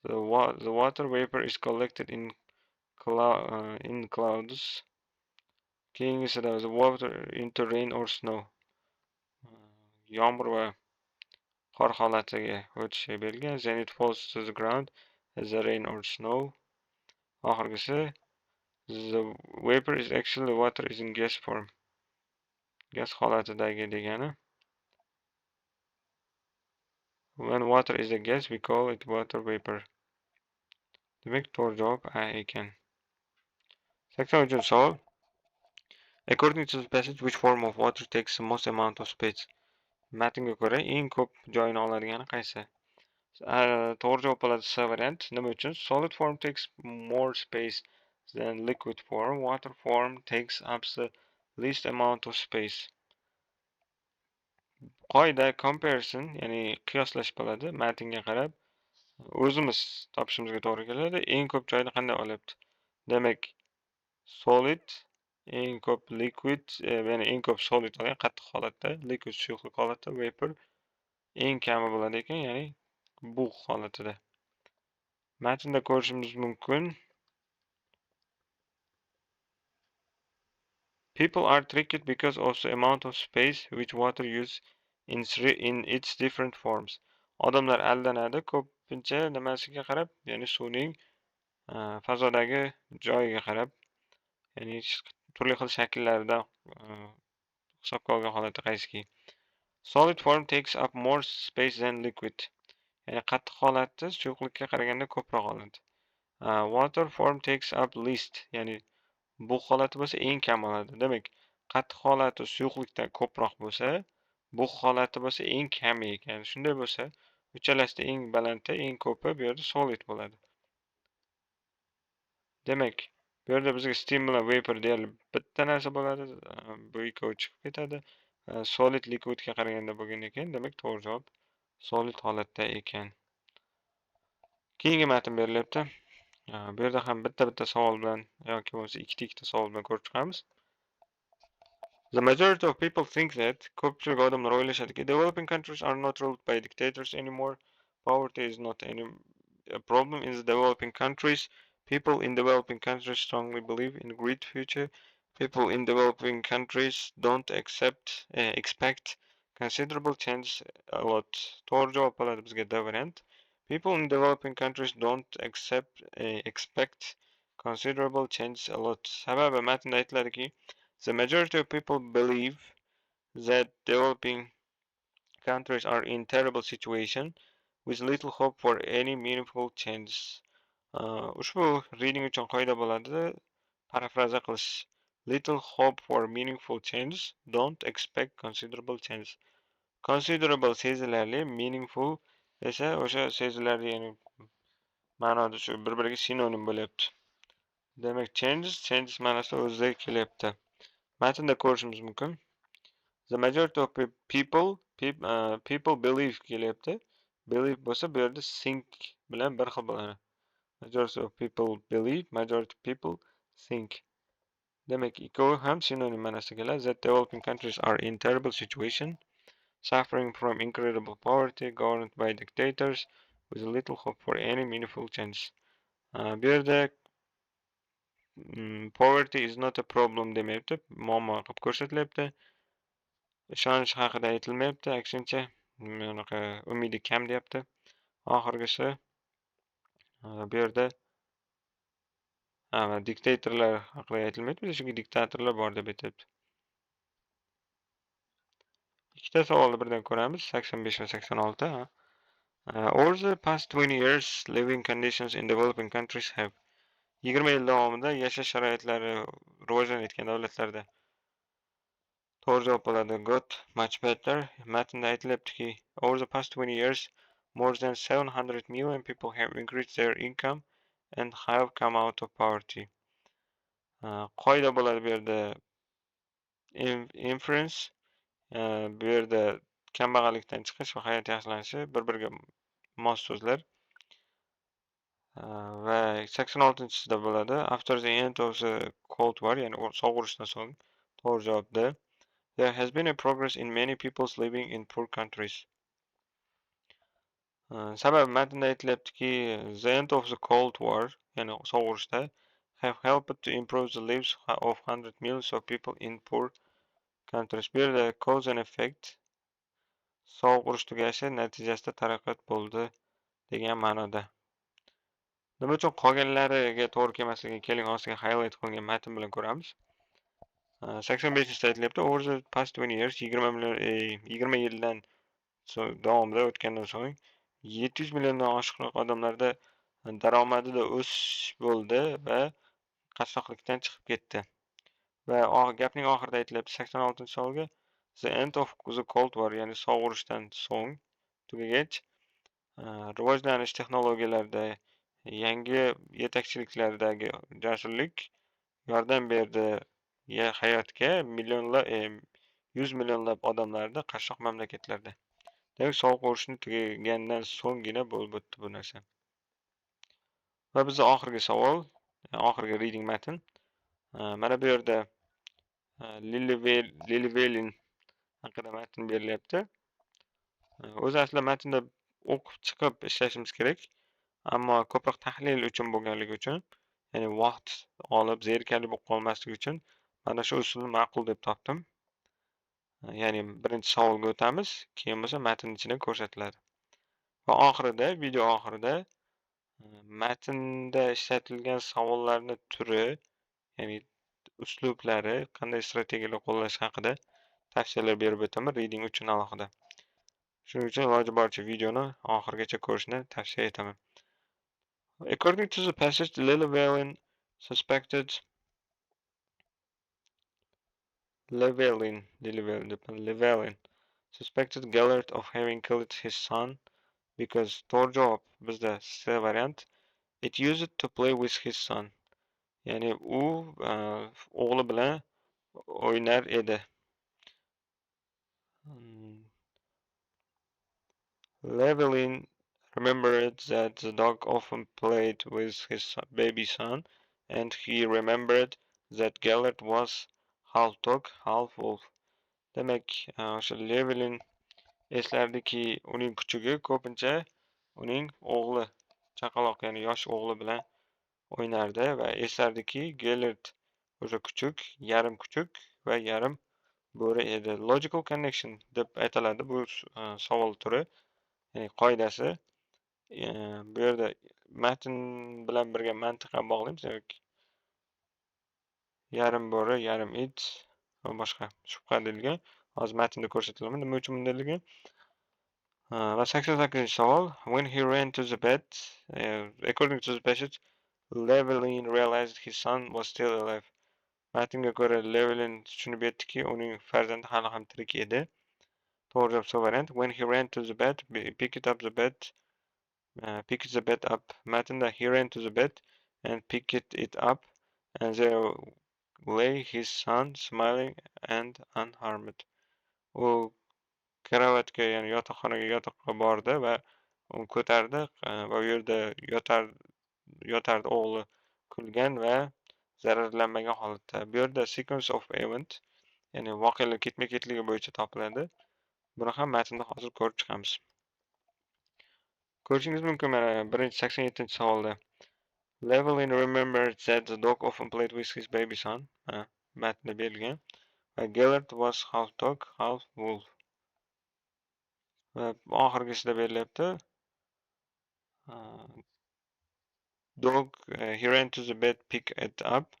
the water vapor is collected in clouds. Keyingisida the water into rain or snow. Yomg'ir va qor holatiga o'tishi berilgan. Then it falls to the ground as a rain or snow. Oxirgisi the vapor is actually water is in gas form. Gaz holatidagi degani. When water is a gas, we call it water vapor. Demak, to'g'ri javob A ekan. 83-savol. According to the passage, which form of water takes the most amount of space? Matnga ko'ra eng ko'p joyini oladigani qaysi? To'g'ri javob bo'ladi C variant. Nima uchun? Solid form takes more space than liquid form. Water form takes up the least amount of space. Qoida comparison, ya'ni qiyoslash bo'ladi. Matnga qarab o'zimiz topishimizga to'g'ri keladi. Eng ko'p joyni qanday olyapti? Demak, solid eng ko'p liquid, ya'ni eng ko'p solid olgan qattiq holatda, liquid suyuqlik holatda, vapor eng kami bo'ladi ekan, ya'ni bug' holatida. Matnda ko'rishimiz mumkin. People are tricked because of the amount of space which water uses in its different forms. Odamlar aldanadi ko'pincha nimasiga qarab, ya'ni suvning fazodagi joyiga qarab, ya'ni turli xil shakllarida hisobga olgan holatda qaysiki. Solid form takes up more space than liquid. Ya'ni qattiq holatda suyuqlikka qaraganda ko'proq oladi. Water form takes up least, ya'ni Bug' holati bo'lsa eng kam oladi. Demak, qattiq holati suyuqlikdan ko'proq bo'lsa, bug' holati bo'lsa eng kami ekan. Shunday bo'lsa, uchalasida eng balandda, eng ko'pi bu yerda solid bo'ladi. Demak, bu yerda bizga steam bilan vapor deyarli bitta narsa bo'ladi. Bu ikkovi chiqib ketadi. Solid liquidga qaraganda bo'lgandan keyin, demak, to'g'ri javob solid holatda ekan. Keyingi matn berilyapti. Bu yerda ham bitta-bitta savol bilan yoki bo'lmasa ikkita-ikkita savol bilan ko'rib chiqamiz. The majority of people think that, ko'pchilik odamlar o'ylashadiki, developing countries are not ruled by dictators anymore. Poverty is not any a problem in the developing countries. People in developing countries strongly believe in great future. People in developing countries don't accept expect considerable change a lot. To'g'ri javob bo'ladi bizga D variant. People in developing countries don't accept expect considerable change a lot. Sababi matnda aytiladiki, the majority of people believe that developing countries are in terrible situation with little hope for any meaningful change. Ushbu reading uchun qoida bo'ladi parafraza qilish. Little hope for meaningful change, don't expect considerable change. Considerable sezilarli, meaningful esa o'sha sezilarli, ya'ni ma'noda shu bir-biriga sinonim bo'lyapti. Demak, changes, changes ma'nosida o'zida kelyapti. Matnda ko'rishimiz mumkin. The majority of people people believe kelyapti. Believe bo'lsa, bu yerda think bilan bir xil bo'ladi. Majority of people believe, majority people think. Demak, ikkovi ham sinonim ma'nosida keladi. That developing countries are in terrible situation, suffering from incredible poverty, governed by dictators, with little hope for any meaningful change. Bu yerda poverty is not a problem demayapti, muammo qilib ko'rsatilyapti. Ishonch haqida aytilmayapti, aksincha unaqa umidi kam deyapti. Oxirgisi bu yerda ha, diktatorlar haqida aytilmayapti, chunki diktatorlar bor deb aytyapti. Ikkita savolni birdan ko'ramiz, 85 va 86. Over the past 20 years, living conditions in developing countries have, 20 yil davomida yashash sharoitlari rivojlanayotgan davlatlarda, to'g'ri javob bo'ladi got much better. Matnda aytilyaptiki, over the past 20 years, more than 700 million people have increased their income and have come out of poverty. Qoida bo'ladi bu yerda inference. Bu yerda kambag'allikdan chiqish va hayot yaxshilanishi bir-biriga mos so'zlar. Va 86-chisida bo'ladi. After the end of the Cold War, ya'ni sovuq urushdan so'ng, to'g'ri javob D. There has been a progress in many people's living in poor countries. Sababi matnda aytilyaptiki, the end of the Cold War, ya'ni sovuq urushda, have helped to improve the lives of hundred millions of people in poor countries. Bu yerda cause and effect, sovuq urush tugashi natijasida taraqqiyot bo'ldi degan ma'noda. Nima uchun qolganlariga to'g'ri kelmasligini keling, ostiga highlight qilingan matn bilan ko'ramiz. 85-chisida aytilyapti, over the past 20 years, 20 million, 20 yildan davomida o'tgandan so'ng 700 milliondan oshiqroq odamlarda daromadida o'sish bo'ldi va qashshoqlikdan chiqib ketdi. Va gapning oxirida aytilyapti 86-savolga, the end of the Cold War, ya'ni sovuq urushdan so'ng tugagach, rivojlanish texnologiyalarida yangi yetakchiliklardagi jasurlik yordam berdi hayotga millionlab, yuz millionlab odamlarni qashshoq mamlakatlarda. Demak, sovuq urushni tugagandan so'nggina bo'lib o'tdi bu narsa. Va bizning oxirgi savol, oxirgi reading matn. Mana bu yerda Lili haqida matn berilyapti. O'zi asli matnda o'qib chiqib ishlashimiz kerak. Ammo ko'proq tahlil uchun bo'lganligi uchun, ya'ni vaqt olib zerikarli bo'lib qolmasligi uchun mana shu usulni ma'qul deb topdim. Ya'ni birinchi savolga o'tamiz, keyin bo'lsa matn ichida ko'rsatiladi. Va oxirida, video oxirida matnda ishlatilgan savollarning turi, ya'ni uslublari, qanday strategiyalar qo'llash haqida tavsiyalar berib o'taman reading uchun alohida. Shuning uchun iloji boricha videoni oxirigacha ko'rishni tavsiya etaman. According to the passage, Lili Wallin suspected Llewellyn, Llewellyn suspected Gellert of having killed his son because, to'g'ri javob bizda C variant. It used to play with his son. Ya'ni u o'g'li bilan o'ynar edi. Llewellyn remembered that the dog often played with his baby son, and he remembered that Gellert was half dog, half wolf. Demak, o'sha Llewellyn eslardiki, uning kuchugi ko'pincha uning o'g'li, chaqaloq, ya'ni yosh o'g'li bilan o'ynardi va eslardiki, Gellert o'sha kuchuk, yarim kuchuk va yarim bo'ri edi. Logical connection deb aytiladi bu savol turi, ya'ni qoidasi. Bu yerda matn bilan birga mantiq ham bog'laymiz. Demak, yarim bo'ri, yarim it va boshqa shubha deyilgan. Hozir matnda ko'rsatilaman nima uchun bunday degan. Va 88-savol. When he ran to the bed, according to the passage, Llewellyn realized his son was still alive. Matnga ko'ra Llewellyn tushunib yetdiki, uning farzandi hali ham tirik edi. To'g'ri javob C variant. When he ran to the bed, picked up the bed, picked the bed up. Matnda he ran to the bed and picked it up, and there lay his son, smiling and unharmed. U karavotga, ya'ni yotoqxonaga, yotoqqa bordi va uni ko'tardi va u yerda yotardi o'g'li kulgan va zararlanmagan holatda. Bu yerda sequence of event, ya'ni voqealar ketma-ketligi bo'yicha topiladi. Buni ham matnda hozir ko'rib chiqamiz. Ko'rishingiz mumkin mana birinchi 87-savolda. Llewellyn remembered that the dog often played with his baby son. Matnda berilgan. Va Gellert was half dog, half wolf. Va oxirgisida berilyapti. Dog, he ran to the bed, picked it up,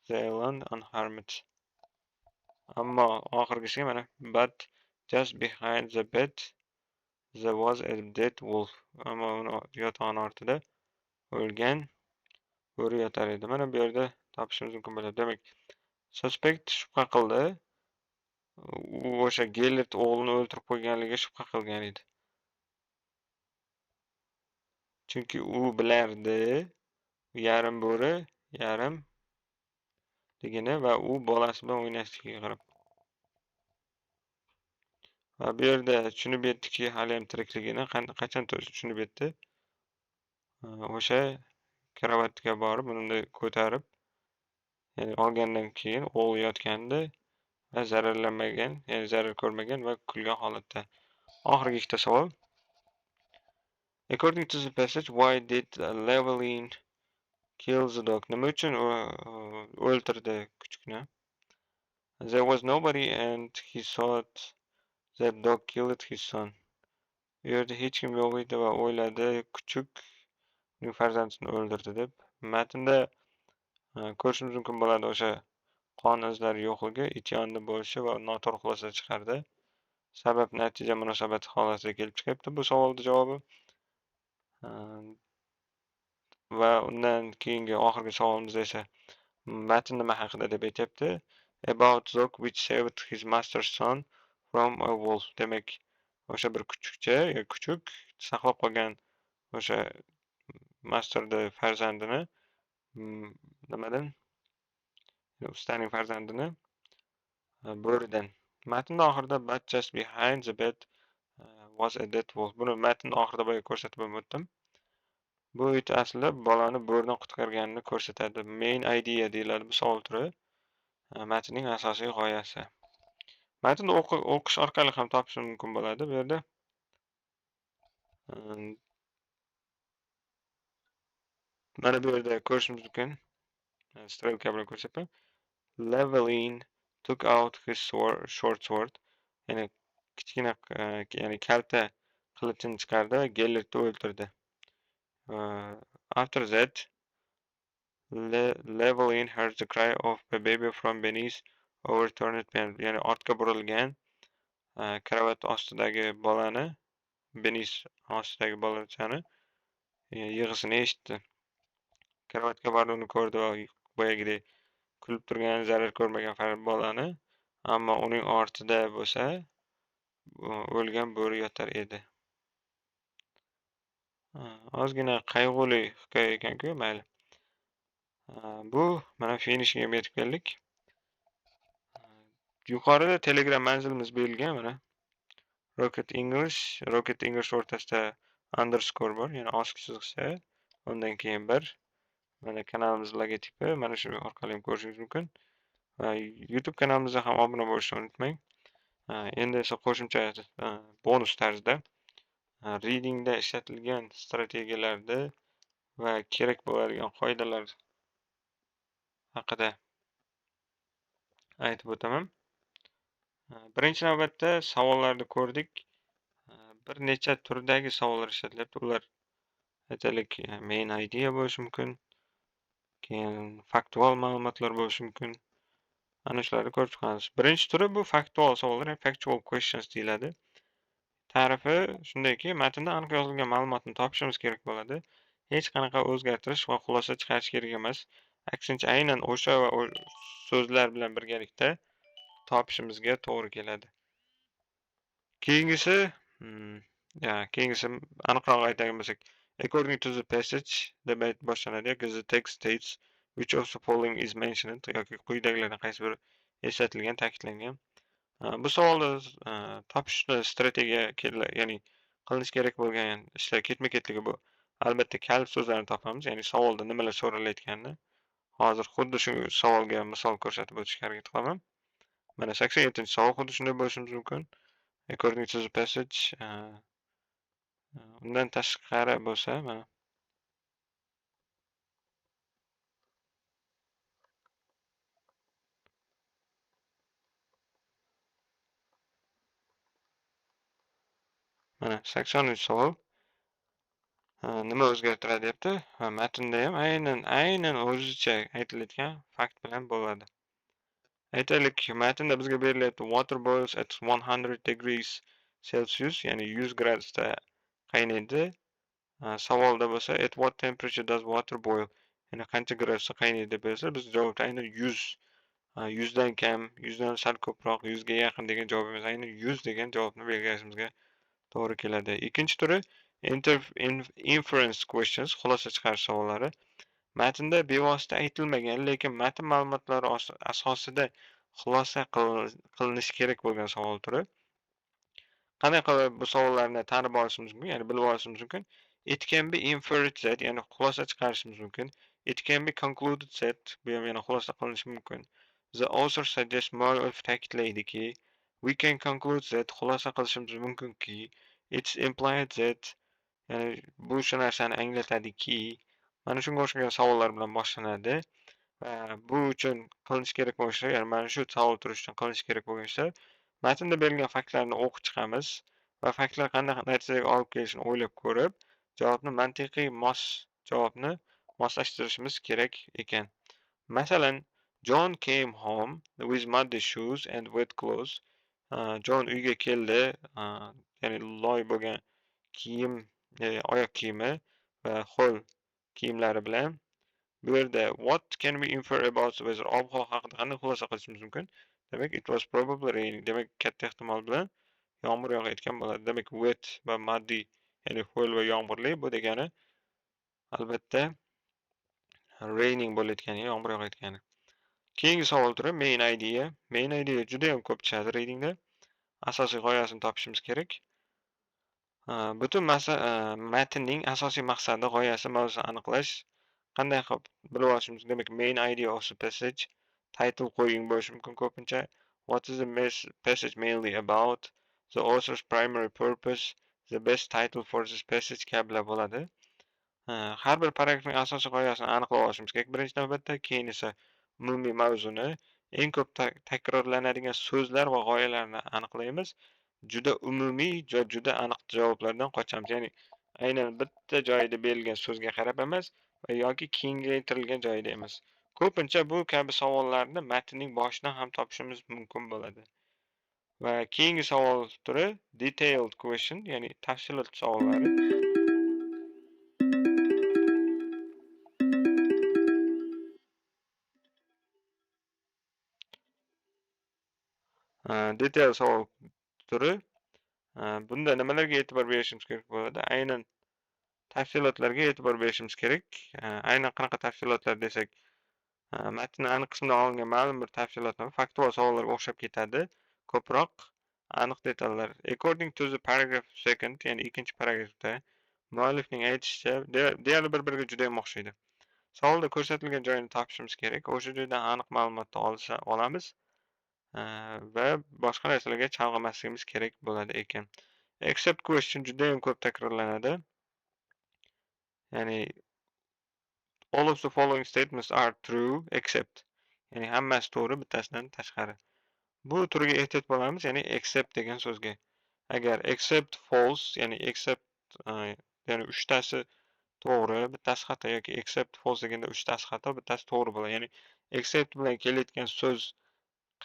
they land unharmed. Ammo oxirgisiga mana, but just behind the bed there was a dead wolf. Ammo uni yotog'ini ortida o'lgan bo'ri yotar edi. Mana bu yerda topishimiz mumkin bo'ladi. Demak, suspect shubha qildi. U o'sha Gellert o'g'lini o'ldirib qo'yganligiga shubha qilgan edi. Chunki u bilardi yarim bo'ri, yarim ligini va u bolasi bilan o'ynashligiga qarab. Va bu yerda tushunib yetdiki, hali ham tirikligini qachon tushunib yetdi? O'sha karavotga borib, uni ko'tarib, ya'ni olgandan keyin o'g'li yotgandi va zararlanmagan, ya'ni zarar ko'rmagan va kulgan holatda. Oxirgi ikkita savol. According to the passage, why did Llewellyn kill the dog? Nima uchun o'ldirdi kuchukni? There was nobody and he thought that dog killed his son. U yerda hech kim yo'q edi va o'yladi kuchuk uning farzandini o'ldirdi deb. Matnda ko'rishimiz mumkin bo'ladi o'sha qon izlari yo'qligi, it yonida bo'lishi va noto'g'ri xulosa chiqardi. Sabab natija munosabati holatida kelib chiqyapti bu savolning javobi. Va undan keyingi oxirgi savolimiz esa matn nima haqida deb aytyapti. About dog which saved his master's son from a wolf. Demak, o'sha bir kuchukcha, kuchuk saqlab qolgan o'sha masterni farzandini nimadan? Ustaning farzandini bo'ridan. Matnda oxirida but just behind the bed was a dead wolf. Buni matnda oxirida boya ko'rsatib o'tdim. Bu it aslida bolani bo'ridan qutqarganini ko'rsatadi. Main idea deyiladi bu savol turi. Matnning asosiy g'oyasi. Matnni o'qish orqali ham topish mumkin bo'ladi bu yerda. Mana bu yerda ko'rishimiz mumkin. Strelka bilan ko'rsatyapman. Llewellyn took out his short sword. Ya'ni kichkina, ya'ni kalta qilichini chiqardi va Gellertni o'ldirdi. After that, Llewellyn heard the cry of a baby from beneath overturned bed. Ya'ni ortga burilgan karavot ostidagi bolani, beneath ostidagi bolachani yig'isini eshitdi. Karavotga bordi, uni ko'rdi va boyagidek kulib turgan, zarar ko'rmagan bolani Ammo uning ortida bo'lsa o'lgan bo'ri yotar edi. Ozgina qayg'uli hikoya ekan-ku, mayli. Bu mana finishiga ham yetib keldik. Yuqorida Telegram manzilimiz berilgan mana. Rocket English, Rocket English o'rtasida underscore bor, ya'ni ostiqchi chiziqcha, undan keyin bir. Mana kanalimiz logotipi, mana shu orqali ham ko'rishingiz mumkin. Va YouTube kanalimizga ham obuna bo'lishni unutmang. Endi esa qo'shimcha bonus tarzida readingda ishlatilgan strategiyalarni va kerak bo'ladigan qoidalar haqida aytib o'taman. Birinchi navbatda savollarni ko'rdik. Bir necha turdagi savollar ishlatilyapti. Ular aytaylik, main idea bo'lishi mumkin, keyin faktual ma'lumotlar bo'lishi mumkin. Ana shularni ko'rib chiqamiz. Birinchi turi bu faktual savollar, ya'ni factual questions deyiladi. Ta'rifi shundayki, matnda aniq yozilgan ma'lumotni topishimiz kerak bo'ladi. Hech qanaqa o'zgartirish va xulosa chiqarish kerak emas. Aksincha, aynan o'sha va so'zlar bilan birgalikda topishimizga to'g'ri keladi. Keyingisi, keyingisi aniqroq aytadigan bo'lsak, according to the passage deb aytib boshlanadi yoki the text states which of the following is mentioned yoki quyidagilardan qaysi biri eslatilgan, ta'kidlangan. Bu savolni topishda strategiya, ya'ni qilinishi kerak bo'lgan ishlar ketma-ketligi bu. Albatta kalit so'zlarni topamiz, ya'ni savolda nimalar so'ralayotganini. Hozir xuddi shu savolga misol ko'rsatib o'tishga harakat qilaman. Mana 87-savol xuddi shunday bo'lishimiz mumkin. According to the passage, undan tashqari bo'lsa, mana mana 83-savol. Nima o'zgartiradi deyapti. Va matnda ham aynan o'zicha aytilayotgan fakt bilan bo'ladi. Aytaylik, matnda bizga berilyapti water boils at 100 degrees Celsius, ya'ni 100 gradusda qaynaydi. Savolda bo'lsa at what temperature does water boil, ya'ni qancha gradusda qaynaydi deb bersa, biz javobda aynan 100, 100 dan kam, 100 dan sal ko'proq, 100 ga yaqin degan javob emas, aynan 100 degan javobni belgilashimizga to'g'ri keladi. Ikkinchi turi inference questions, xulosa chiqarish savollari. Matnda bevosita aytilmagan, lekin matn ma'lumotlari asosida xulosa qilinishi kerak bo'lgan savol turi. Qanday qilib bu savollarni tanib olishimiz mumkin, ya'ni bilib olishimiz mumkin? It can be inferred that, ya'ni xulosa chiqarishimiz mumkin. It can be concluded that, bu ham yana xulosa qilinishi mumkin. The author suggests, muallif ta'kidlaydiki, we can conclude that, xulosa qilishimiz mumkinki, it's implied that, ya'ni bu shu narsani anglatadiki, mana shunga o'xshagan savollar bilan boshlanadi. Va bu uchun qilinishi kerak bo'lgan ishlar, ya'ni mana shu savol turi uchun qilinishi kerak bo'lgan ishlar, matnda berilgan faktlarni o'qib chiqamiz va faktlar qanday natijaga olib kelishini o'ylab ko'rib, javobni mantiqiy mos javobni moslashtirishimiz kerak ekan. Masalan, John came home with muddy shoes and wet clothes. John uyga keldi, ya'ni loy bo'lgan kiyim, oyoq kiyimi va ho'l kiyimlari bilan. Bu yerda what can we infer about the weather? Ob-havo haqida qanday xulosa qilishimiz mumkin? Demak, it was probably raining. Demak, katta ehtimol bilan yomg'ir yog'ayotgan bo'ladi. Demak, wet va muddy, ya'ni ho'l va yomg'irli, bu degani albatta raining bo'layotgani, yomg'ir yog'ayotgani. Keyingi savol turi main idea. Main idea juda ham ko'p tushadi readingda. Asosiy g'oyasini topishimiz kerak. Butun matnning asosiy maqsadi, g'oyasi, mavzusini aniqlash. Qanday qilib bilib olishimiz? Demak, main idea of the passage, title qo'ying bo'lishi mumkin ko'pincha. What is the passage mainly about? The author's primary purpose, the best title for this passage kabilar bo'ladi. Har bir paragrafning asosiy g'oyasini aniqlab olishimiz kerak birinchi navbatda, keyin esa umumiy mavzuni, eng ko'p takrorlanadigan so'zlar va g'oyalarni aniqlaymiz. Juda umumiy, juda aniq javoblardan qochamiz. Ya'ni aynan bitta joyida berilgan so'zga qarab emas va yoki kengaytirilgan joyida emas. Ko'pincha bu kabi savollarni matnning boshidan ham topishimiz mumkin bo'ladi. Va keyingi savol turi detailed question, ya'ni tafsilot savollari. Detail savol turi. Bunda nimalarga e'tibor berishimiz kerak bo'ladi? Aynan tafsilotlarga e'tibor berishimiz kerak. Aynan qanaqa tafsilotlar desak, matnning aniq qismidan olingan ma'lum bir tafsilotlar faktual savollarga o'xshab ketadi. Ko'proq aniq detallar. According to the paragraph second, ya'ni ikkinchi paragrafda muallifning aytishicha, deyarli bir-biriga juda ham o'xshaydi. Savolda ko'rsatilgan joyini topishimiz kerak. O'sha joydan aniq ma'lumotni olamiz va boshqa narsalarga chalg'imasligimiz kerak bo'ladi ekan. Except question juda ham ko'p takrorlanadi. Ya'ni all of the following statements are true except. Ya'ni hammasi to'g'ri, bittasidan tashqari. Bu turga ehtiyot bo'lamiz, ya'ni except degan so'zga. Agar except false, ya'ni except, ya'ni uchtasi to'g'ri, bittasi xato yoki except false deganda uchtasi xato, bittasi to'g'ri bo'ladi. Ya'ni except bilan kelayotgan so'z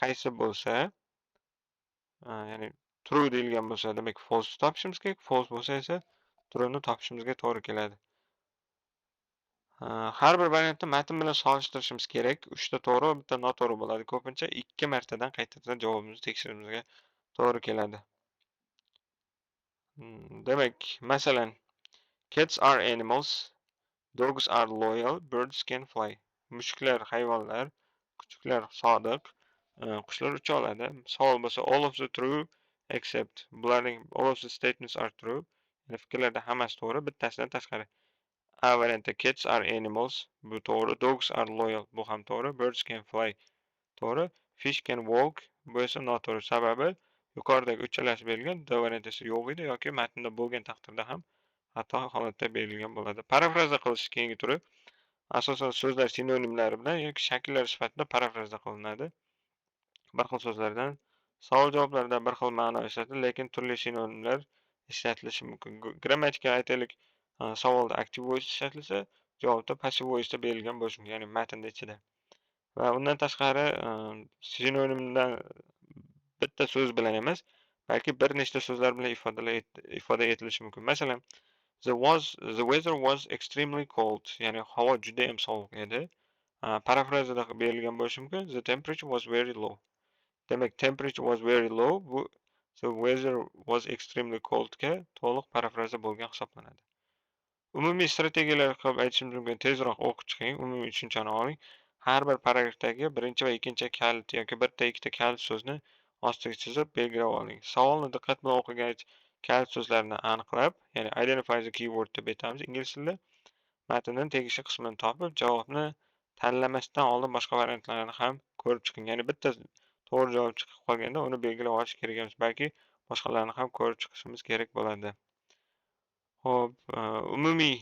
qaysi bo'lsa, ya'ni true deyilgan bo'lsa, demak false topishimiz kerak, false bo'lsa esa true'ni topishimizga to'g'ri keladi. Har bir variantni matn bilan solishtirishimiz kerak. Uchta to'g'ri va bitta noto'g'ri bo'ladi. Ko'pincha ikki martadan qaytadan javobimizni tekshirishimizga to'g'ri keladi. Demak, masalan, cats are animals, dogs are loyal, birds can fly. Mushuklar hayvonlar, kuchuklar sodiq, qushlar ucha oladi. Savol bo'lsa all of the true except, bularning all of the statements are true. Ya'ni fikrlarda hammasi to'g'ri, bittasidan tashqari. A varianti cats are animals, bu to'g'ri, dogs are loyal, bu ham to'g'ri, birds can fly, to'g'ri, fish can walk, bu esa noto'g'ri. Sababi yuqoridagi uchalasi berilgan, D varianti esa yo'q edi yoki matnda bo'lgan taqdirda ham xato holatda berilgan bo'ladi. Parafraza qilish keyingi turi asosan so'zlar sinonimlari bilan yoki shakllar sifatida parafraza qilinadi. Bir xil so'zlardan savol-javoblarda bir xil ma'no ishlatiladi, lekin turli sinonimlar ishlatilishi mumkin. Grammatika aytaylik, savolda active voice ishlatilsa, javobda passive voice'da berilgan bo'lishi mumkin, ya'ni matnda ichida. Va undan tashqari, sinonimdan bitta so'z bilan emas, balki bir nechta so'zlar bilan ifoda etilishi mumkin. Masalan, the weather was extremely cold, ya'ni havo juda ham sovuq edi. Parafrazada berilgan bo'lishi mumkin. The temperature was very low. Demak, temperature was very low bu the weather was extremely cold ga to'liq parafraza bo'lgan hisoblanadi. Umumiy strategiyalar qilib aytishimiz mumkin, tezroq o'qib chiqing, umumiy tushunchani oling. Har bir paragrafdagi birinchi va ikkinchi kalit yoki bitta ikkita kalit so'zni ostiga chizib belgilab oling. Savolni diqqat bilan o'qigach, kalit so'zlarni aniqlab, ya'ni identify the keyword deb aytamiz ingliz tilida. Matndan tegishli qismini topib, javobni tanlamasdan oldin boshqa variantlarni ham ko'rib chiqing. Ya'ni bitta to'g'ri javob chiqib qolganda uni belgilab olish kerak emas, balki boshqalarni ham ko'rib chiqishimiz kerak bo'ladi. Xo'p, umumiy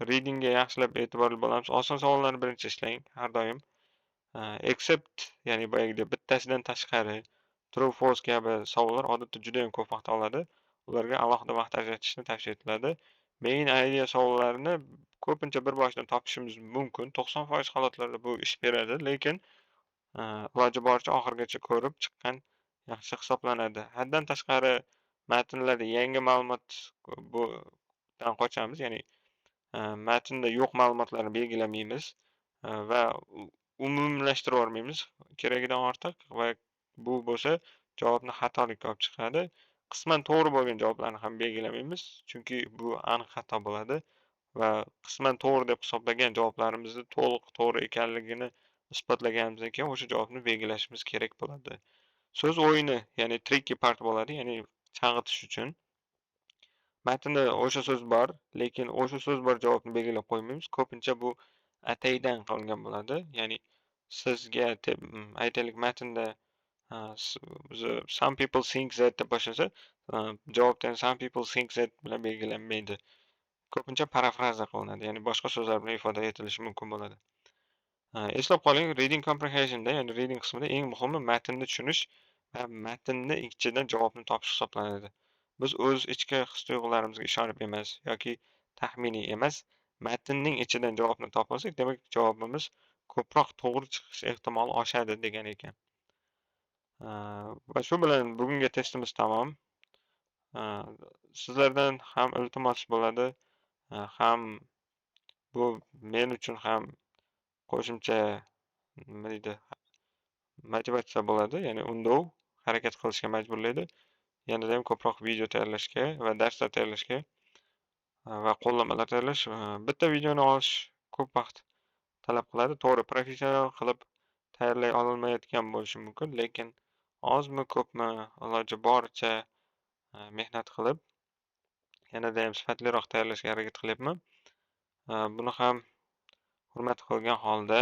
readingga yaxshilab e'tiborli bo'lamiz. Oson savollarni birinchi ishlang har doim. Except, ya'ni boyagidek bittasidan tashqari, true, false kabi savollar odatda juda ham ko'p vaqt oladi. Ularga alohida vaqt ajratishni tavsiya etiladi. Main idea savollarini ko'pincha bir boshdan topishimiz mumkin. 90% holatlarda bu ish beradi, lekin iloji boricha oxirigacha ko'rib chiqqan yaxshi hisoblanadi. Haddan tashqari matnlarda yangi ma'lumot budan qochamiz, ya'ni matnda yo'q ma'lumotlarni belgilamaymiz va umumlashtirib yubormaymiz keragidan ortiq va bu bo'lsa javobni xatolikka olib chiqadi. Qisman to'g'ri bo'lgan javoblarni ham belgilamaymiz, chunki bu aniq xato bo'ladi va qisman to'g'ri deb hisoblagan javoblarimizni to'liq to'g'ri ekanligini isbotlaganimizdan keyin o'sha javobni belgilashimiz kerak bo'ladi. So'z o'yini, ya'ni tricky part bo'ladi, ya'ni chalg'itish uchun. Matnda o'sha so'z bor, lekin o'sha so'z bor javobni belgilab qo'ymaymiz. Ko'pincha bu ataydan qilingan bo'ladi. Ya'ni sizga aytaylik, matnda some people think that deb boshlansa, javobda ham some people think that bilan belgilanmaydi. Ko'pincha parafraza qilinadi, ya'ni boshqa so'zlar bilan ifoda etilishi mumkin bo'ladi. Eslab qoling, reading comprehensionda, ya'ni reading qismida eng muhimi matnni tushunish va matnni ichidan javobni topish hisoblanadi. Biz o'z ichki his-tuyg'ularimizga ishonib emas yoki taxminiy emas, matnning ichidan javobni topolsak, demak javobimiz ko'proq to'g'ri chiqish ehtimoli oshadi degan ekan. Va shu bilan bugungi testimiz tamom. Sizlardan ham iltimos bo'ladi, ham bu men uchun ham qo'shimcha, nima deydi, motivatsiya bo'ladi, ya'ni undov, harakat qilishga majburlaydi. Yanada ham ko'proq video tayyorlashga va darslar tayyorlashga va qo'llanmalar tayyorlash. Bitta videoni olish ko'p vaqt talab qiladi. To'g'ri, professional qilib tayyorlay olmayotgan bo'lishim mumkin, lekin ozmi, ko'pmi iloji boricha mehnat qilib, yanada ham sifatliroq tayyorlashga harakat qilyapman. Buni ham hurmat qilgan holda